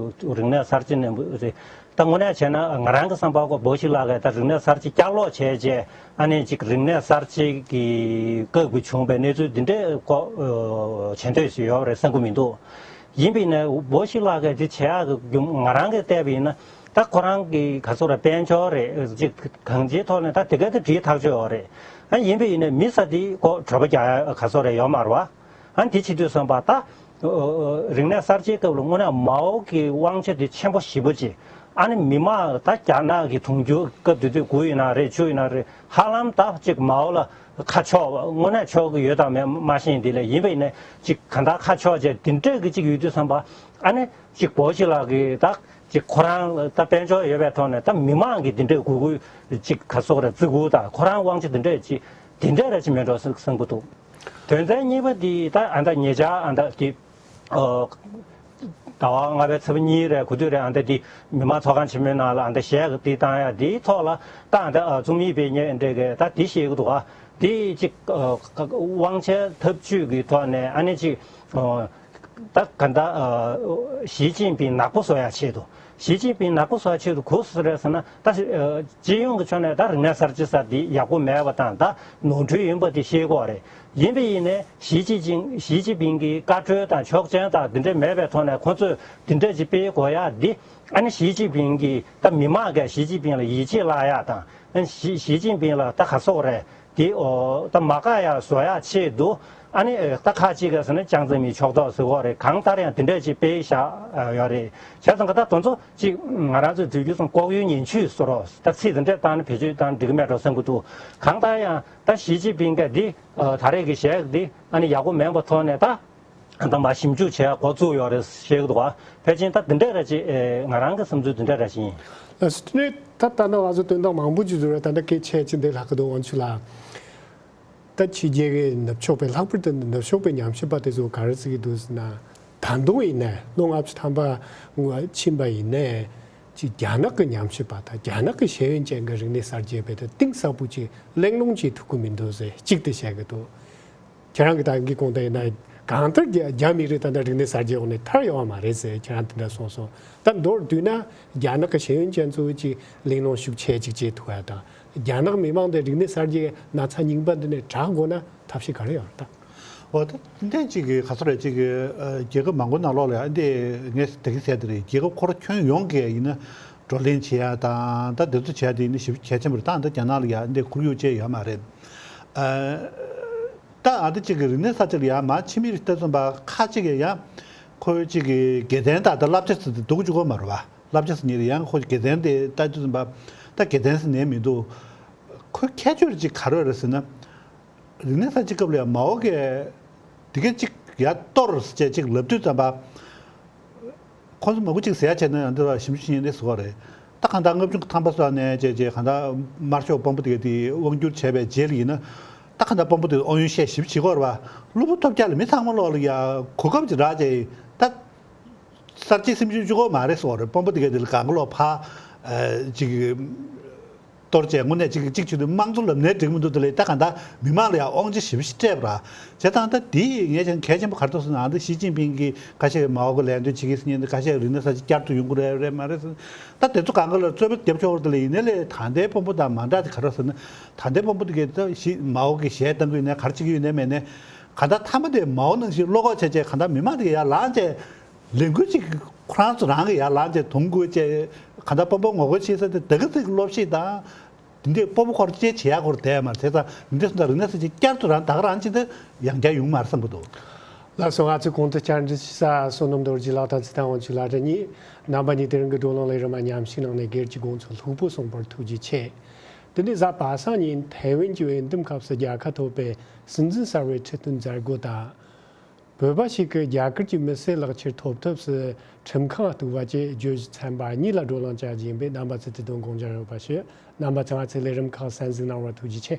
རིག་གནས་གསར་བརྗེ་ནས་རེད། ད་དངོས་གནས་བྱས་ན་ང་རང་གི་བསམ་པར་ཀོ་པའོ་ཤི་ལགས་ཀྱིས་ད་རིག་གནས་གསར་བརྗེ་བསྐྱར་ལོག་བྱས་རྗེས་ཨ་ནི་ཅིག་རིག་གནས་གསར་བརྗེ་གི་སྐབས་ཀྱི་བྱུང་བའི་གནས་ཚུལ་འདི་འདྲས་ཀོ་བྱེད་འདོད་ཞིག་ཡོད་རེད་བསམ་གྱི་མི་འདུག། ཡིན་པས་ན་པའོ་ཤི་ལགས་ཀྱིས་འདི་བྱེད་ཡག་གི་རྒྱུ་ང་རང་གིས་བལྟས་པ་ཡིན་ན། ད་ཁོ་རང་གི་ག་ཚོད་རེད་དཔལ་འབྱོར་རེད་ཅིག་གང་ཅིའི་ཐོག་ནས་ད་དེ་ག་དེ་འགྲིག་ཐག་ཆོད་ཡོད་རེད། ཨ་ཡིན་པ་ཡིན་ནའི་མི་ས་དེ་ཀོ་གྲོད་པ་རྒྱག་ཡ་ག་ཚོད་རེད་ཡོད་མ་རེད་བ། ཨ་དེ་བྱེད་དུས་ཙམ་པ་ད་རིག་གནས་གསར་བརྗེའི་སྐབས་ལ་དངོས་གནས་མའོ་གི་དབང་ཆ་དེ་ཆེན་པོ་ཞེ་པོ་ཅིག། ཨ་ནི་མི་མང་ད་རྒྱ་ནག་གི་དུང་ཕྱུར་སྐབས་དེ་དུས་དགུ་ཡིན་ན་རེད་བཅུ་ཡིན་ན་རེད། ཧ་ལམ་ད་ཅིག་མའོ་ལ་ཁ་ཕྱོགས་དངོས་གནས་ཕྱོགས་ཀྱི་ཡོད་དམ་མེད་མ་ཤེས། འདི་ལས་ཡིན་པ་ཡིན་ནའི་ཅིག་ག་འདྲ་ཁ་ཕྱོགས་བྱས་དེ་འདྲས་ཀྱི་ཅིག་ཡོད་དུས་ཙམ་པ་ཨ་ནི་ཅིག་པའོ་ཤི་ལགས་ཀྱིས་ད་ཅིག་ཁོ་རང་ད་དཔལ་འབྱོར་ཡོད་པའི་ཐོག་ནས་ད་མི་མང་གི་དེ་འདྲས་གུས་བཀུར་ཅིག་ག་སོགས་རེད་བརྩི་བཀུར་དང་ཁོ་རང་དབང་ཆ་དེ་འདྲས་ཅིག་དེ་འདྲས་རེད་ཅིག་མེད་འགྲོ་བསམ་གྱི་འདུག། དོན་ཚན་གཉིས་པ་འདི་ད་ཨ་ད་ཉེ་ཆར་ཨ་ད་དེ་ཟླ་བ་ལྔ་པའི་ཚེས་པ་གཉིས་རེད་གོ་དུས་རེད། ཨ་ད་དེ་མི་མང་ཚོགས་ཁང་ཆེན་མོའི་ནང་ལ་ཨ་ད་གཞས་དེ་བཏང་ཡ་དེའི་ཐོག་ལ་ད་ཨ་ད་རྩོམ་ཡིག་སྤེལ་མཁན་འདྲ་གི་ད་དེ་བཤད་གི་འདུག་ཨ། དེ་ཅིག་དབང་ཆའི་འཐབ་ཇུས་ཀྱི་ཐོག་ནས་ཨ་ནི་ཅིག་ད་ག་ད་ཞི་ཅིན་ཕིང་ནག་པོ་བཟོ་ཡ་ཆེད་དུ། ཞི་ཅིན་ཕིང་ནག་པོ་བཟོ་ཡ་ཆེད་དུ་ག་རེ་ཟེར་རེད་ཟེར་ན་ད་སྤྱི་ཡོངས་ཀྱི་ཕྱོགས་ནས་ད་རིག་གནས་གསར་བརྗེ་ཟེར་དེ་ཡག་པོ་མེད་པ་དང་ད་ནོར་འཁྲུལ་ཡིན་པ་དེ་ཤེས་དགོས་རེད། ཡིན་པ་ཡིན་ནའི་ཞི་ཅིན་ཕིང་ཞི་ཅིན་ཕིང་གི་བཀའ་འཁྲོལ་དང་ཆོག་མཆན་དང་དེ་འདྲས་མེད་པའི་ཐོག་ནས་ཁོ་ཚོས་དེ་འདྲས་ཅིག་སྤེལ་དགོས་ཡ་འདི་ཨ་ནི་ཞི་ཅིན་ཕིང་གིས་ད་མི་མང་གིས་ཞི་ཅིན་ཕིང་ལ་ཡིད་ཆེས་བརླག་ཡ་དང་ཨ་ནི་ཞི་ཞི་ཅིན་ཕིང་ལ་ད་ག་སོགས་རེད། དེ་འོ་ད་མ་བཀག་ཡ་བཟོ་ཡ་ཆེད་དུ་ཨ་ནི་ད་ཁ་ཅིག་ག་ཟེར་ན་ཅང་ཙེ་མིན་ཕྱོགས་གཏོགས་ཟེར་གོ་རེད། གང་ལྟར་ཡང་དེ་འདྲས་ཅིག་སྤེལ་བཞག་ཡོད་རེད། བྱས་ཙང་ག་ད་དེ་ཚོ་ཅིག་ང་རང་ཚོས་དུས་རྒྱུན་སོང་ལྐོག་གཡོ་ཉེས་འཛུགས་ཟེར་རོ། ད་ཚིག་དེ་འདྲས་བཏང་ན་བེད་སྤྱོད་བཏང་འགྲིག་གི་མེད་འགྲོ་བསམ་གྱི་འདུག། གང་ལྟར་ཡང་ད་ཞི་ཅིན་ཕིང་ག་འདི་ད་རེས་ཀྱི་གཞས་འདི་ཨ་ནི་ཡག་པོ་མེད་པ་ཐོག་ནས་ད་ད་མ་ཞིབ་འཇུག་བྱས་འགོ་བཙུགས་ཡོད་རེད་ཞེས་འདུག་བ། ཕལ་ཆེར་ད་འདི་འདྲས་རེད་ཅེས་ང་རང་གི་བསམ་ཚུལ་འདི་འདྲས་རེད་ཅེས་ཡིན། ལགས་སོ། དེ་ནས་ད་ལྟ་ན་ང་ཚོ་དོན་དག་མང་པོ་ཅིག་བཟོ་ར་ད་ལྟ་སྐད་ཆ་ཅིག་འདི་ལྷག་གི་འདུག་དབང་ཕྱུག་ལགས། ད་ཕྱི་རྒྱལ་གྱི་ནུབ་ཕྱོགས་པའི་ལྷག་པར་དུ་ནུབ་ཕྱོགས་པའི་ཉམས་ཞིབ་པ་དེ་ཚོ་ག་རེ་ཟེར་གྱི་འདུག་ཟེར་ན། ད་དུང་ཡིན་ནའི་ལོ་ལྔ་བཅུ་ཐམ་པ་ཕྱིན་པ་ཡིན་ནའི་ཅིག་རྒྱ་ནག་གི་ཉམས་ཞིབ་པ་དང་རྒྱ་ནག་གི་ཤེས་ཡོན་ཅན་གྱི་རིག་གནས་གསར་བརྗེ་བས་དེ་གཏིང་ཟབ་པོ་ཅིག་གླེང་སློང་བྱེད་ཐུབ་ཀྱི་མི་འདུག་ཟེར་གཅིག་དེ་བཤད་ཀྱི་འདུག། ཁྱེད་རང་གི་ད་གིན་གོང་དུ་ཡིན་ན་གང་ལྟར་རྒྱ་རྒྱ་མི་རིགས་ད་ལྟ་རིག་གནས་གསར་བརྗེའི་འོག་ནས་ཐར་ཡོང་བ་མ་རེད་ཟེར་ཁྱེད་རང་དེ་འདྲ་གསུངས་སོང་། ད་མདོར་བསྡུས་ན་རྒྱ་ནག་གི་ཤེས་ཡོན་ཅན་ཚོ་ཅིག་གླེང་སློང་ཤུགས་ཆེ་ཅིག་བྱེད་ཐུབ་པ་དང་རྒྱ་ནག་མི་མང་དེ་རིག་གནས་གསར་བརྗེའི་ན་ཚ་རྙིང་པ་འདི་ནས་དྲག་དགོས་ན་ཐབས་ཤེས་ག་རེ་ཡོད་རེད་ད། འོ་ད་འདི་ཅིག་གི་ག་ཚོད་རེད་ཅིག་གི་རྒྱལ་ཁབ་མང་པོ་ནང་ལོགས་ལ་ཡང་འདི་ངས་ད་གིན་ཟེར་དེ་རེད། རྒྱལ་ཁབ་ཁོ་ར་ཁྱོན་ཡོངས་ཀྱི་ཡིན་ན་བགྲོ་གླེང་བྱེད་ཡ་དང་ད་འདི་ཚོ་བྱེད་ཡ་དེ་ཡིན་ན་ཞེ་པོ་གལ་ཆེན་པོ་རེད། ད་ད་རྒྱ་ནག་ལ་ཡང་འདི་ཁོར་ཡུག་ཅིག་ཡོད་མ་རེད། ད་ཨ་ད་ཅིག་གི་རིག་གནས་གསར་བརྗེ་ལ་ཡང་མ་ཕྱི་མི་རིགས་ལྟ་ཙམ་པ་ཁ་ཅིག་གི་ཡང་ཁོ་ཅིག་གི་དགེ་ལྡན་དང་ད་བསླབ་བྱ་ཟེར་དེ་འདུག་བཅུག་གི་མ་རེད་བ། བསླབ་བྱ་ཟེར་ཉིན་རེ་ཡང་ཁོ་དགེ་ལྡན་དེ་ལྟ་དུས་ཙམ་པ་ད་དགེ་ལྡན་ཟེར་ནས་མི་འདུག། ཁོའི་ཁྱད་ཆོས་ཅིག་ག་རེ་རེད་ཟེར་ན། རིག་གནས་གསར་བརྗེ་སྐབས་ལ་ཡང་མའོ་གིས་དེ་ག་ཅིག་ཡར་གཏོར་ཟེར་ཅིག་ལབ་དུས་ཙམ་པ། ཁོང་ཚོ་མང་པོ་ཅིག་ཟེར་ཡ་བྱས་ན་ཡང་འདི་ལ་ཞིབ་འཇུག་བྱེད་ནས་ཟེར་བ་རེད། ད་གང་ལྟར་ལྔ་བཅུ་ཐམ་པ་སོགས་ནས་བྱས་རྗེས་གང་ལྟར་དམར་ཤོག་དཔོན་པོ་དེ་ག་དེ་དབང་བསྒྱུར་བྱས་པའི་རྗེས་ལ་ཡིན་ན། ད་གང་ལྟར་དཔོན་པོ་དེ་དབང་ཡོད་བཤད་ཞིབ་བྱེད་དགོས་རེད་བ། གློ་བུར་ཐོལ་རྒྱག་ལ་མི་ཚང་མ་ལོག་ལ་ཡ་གོ་སྐབས་ཅིག་རག་བྱས་ད། གསར་བརྗེ་སེམས་ཤུགས་གཅིག་པོ་མ་རེད་ཟེར་བ་རེད། དཔོན་པོ་དེ་ག་དེ་ལ་གང་ག་ལོག་ཕ། ཅིག་གཏོར་བྱས་དངོས་གནས་གཅིག་གཅིག་བྱེད་དུས་དམངས་གཙོ་ལབ་ནའི་འགྲིག་མི་འདུག། དེ་ལས་ད་གང་ལྟར་མི་མང་ལ་ཡང་དབང་ཆ་ཞེ་པོ་ཞིག་སྤྲད་པ་ར། བྱས་ཙང་ད་དེ་ངས་ཀྱང་གལ་ཆེན་པོ་ག་རེ་འདུག་ཟེར་ན་ཨ་ད་ཞི་ཅིན་ཕིང་གིས་ཁ་ཤས་མའོ་གི་ལས་དོན་བྱེད་ཀྱི་ཟེར་མཁན་འདུག། ཁ་ཤས་རིག་གནས་གསར་བརྗེ་བསྐྱར་དུ་ཡོང་གི་རེད་རེད་མ་རེད་ཟེར། ད་དེ་ཚོ་གང་ག་ལ་རྩོད་པ་རྒྱབ་ཆོག་རེད། དེ་ལས་ཡིན་ནའི་ལས་ད་ལྟའི་དཔོན་པོ་དང་མ་འདྲ་དེ་ག་རེ་ཟེར་ན། ད་ལྟའི་དཔོན་པོ་དེ་གས་ད་ཞི་མའོ་གི་གཞས་གཏང་གི་ཡོད་ནའི་ག་རེ་བྱེད་ཀྱི་ཡོད་ནའི་མེད་ནའི། གང་ལྟར་མཐའ་མ་དེ་མའོ་ནང་བཞིན་བློ་ཁོག་བྱས་བྱས་གང་ལྟར་མི་མང་དེ་ཡར་ལངས་བྱས་ལས་འགུལ་ཅིག་ཁོ་རང་ཚོ་རང་གི་ཡར་ལངས་བྱས་གདོང་བསྐུལ་བྱས་གང་ལྟར་དཔོན་པོ་ངོ་རྒོལ་བྱེད་ས་དེ་ད་ག་ཚོད་ཀྱི་སློབ་གཞི་དང་། དེ་འདྲའི་སྤོ་བོ་འཁོར་སྐྱེལ་བྱེད་ཡག་སྐོར་བསྡད་མ་རེད། དེ་ཙང་མི་འདྲ་སོང་ཙང་རིག་གནས་ཟེར་ཅིག་བསྐྱར་དུ་རང་ད་ག་རང་ཅི་འདྲ་ཡང་བསྐྱར་ཡོང་མ་རེད་བསམ་གྱི་འདུག་ལགས་སོ། ང་ཚོའི་གོང་དུ་བཅར་འདྲི་ཞུ་ས་བསོད་ནམས་རྡོ་རྗེ་ལགས་དང་ཚེ་བརྟན་དབང་ཕྱུག་ལགས་བཅས་གཉིས། རྣམ་པ་གཉིས་དེ་རིང་གི་བགྲོ་གླེང་ལས་རིམ་མཉམ་ཞུགས་གནང་ནས་སྒེར་གྱི་དགོངས་ཚུལ་ལྷུག་པོ་གསུངས་པར་ཐུགས་རྗེ་ཆེ། དེ་ནས་གཟའ་པ་སངས་ཉིན་ཐའེ་ཝན་གྱི་འོས་འདེམས་སྐབས་སུ་རྒྱལ་ཁ་ཐོབ་པའི་སྲིད་འཛིན་གསར་བའི་ཁྲི་སྟོན་མཛད་སྒོ་དང་། བོད་པ་ཞིག་གིས་རྒྱ་གར་གྱི་མི་སེར་ལག་ཁྱེར་ཐོབ་ཐབས་སུ་ཁྲིམས་ཁང་གཏུག་པ་བཅས་བརྗོད་གཞི་ཚན་པ་གཉིས་ལ་བགྲོ་གླེང་བྱ་རྒྱུ་ཡིན་པས། རྣམ་པ་ཚོས་དེ་དོན་དགོངས་འཇགས་ཡོད་པ་ཞུ། རྣམ་པ་ཚོས་ང་ཚོའི་ལས་རིམ་ཁག་གསན་གཟིགས་གནང་བར་ཐུགས་རྗེ་ཆེ།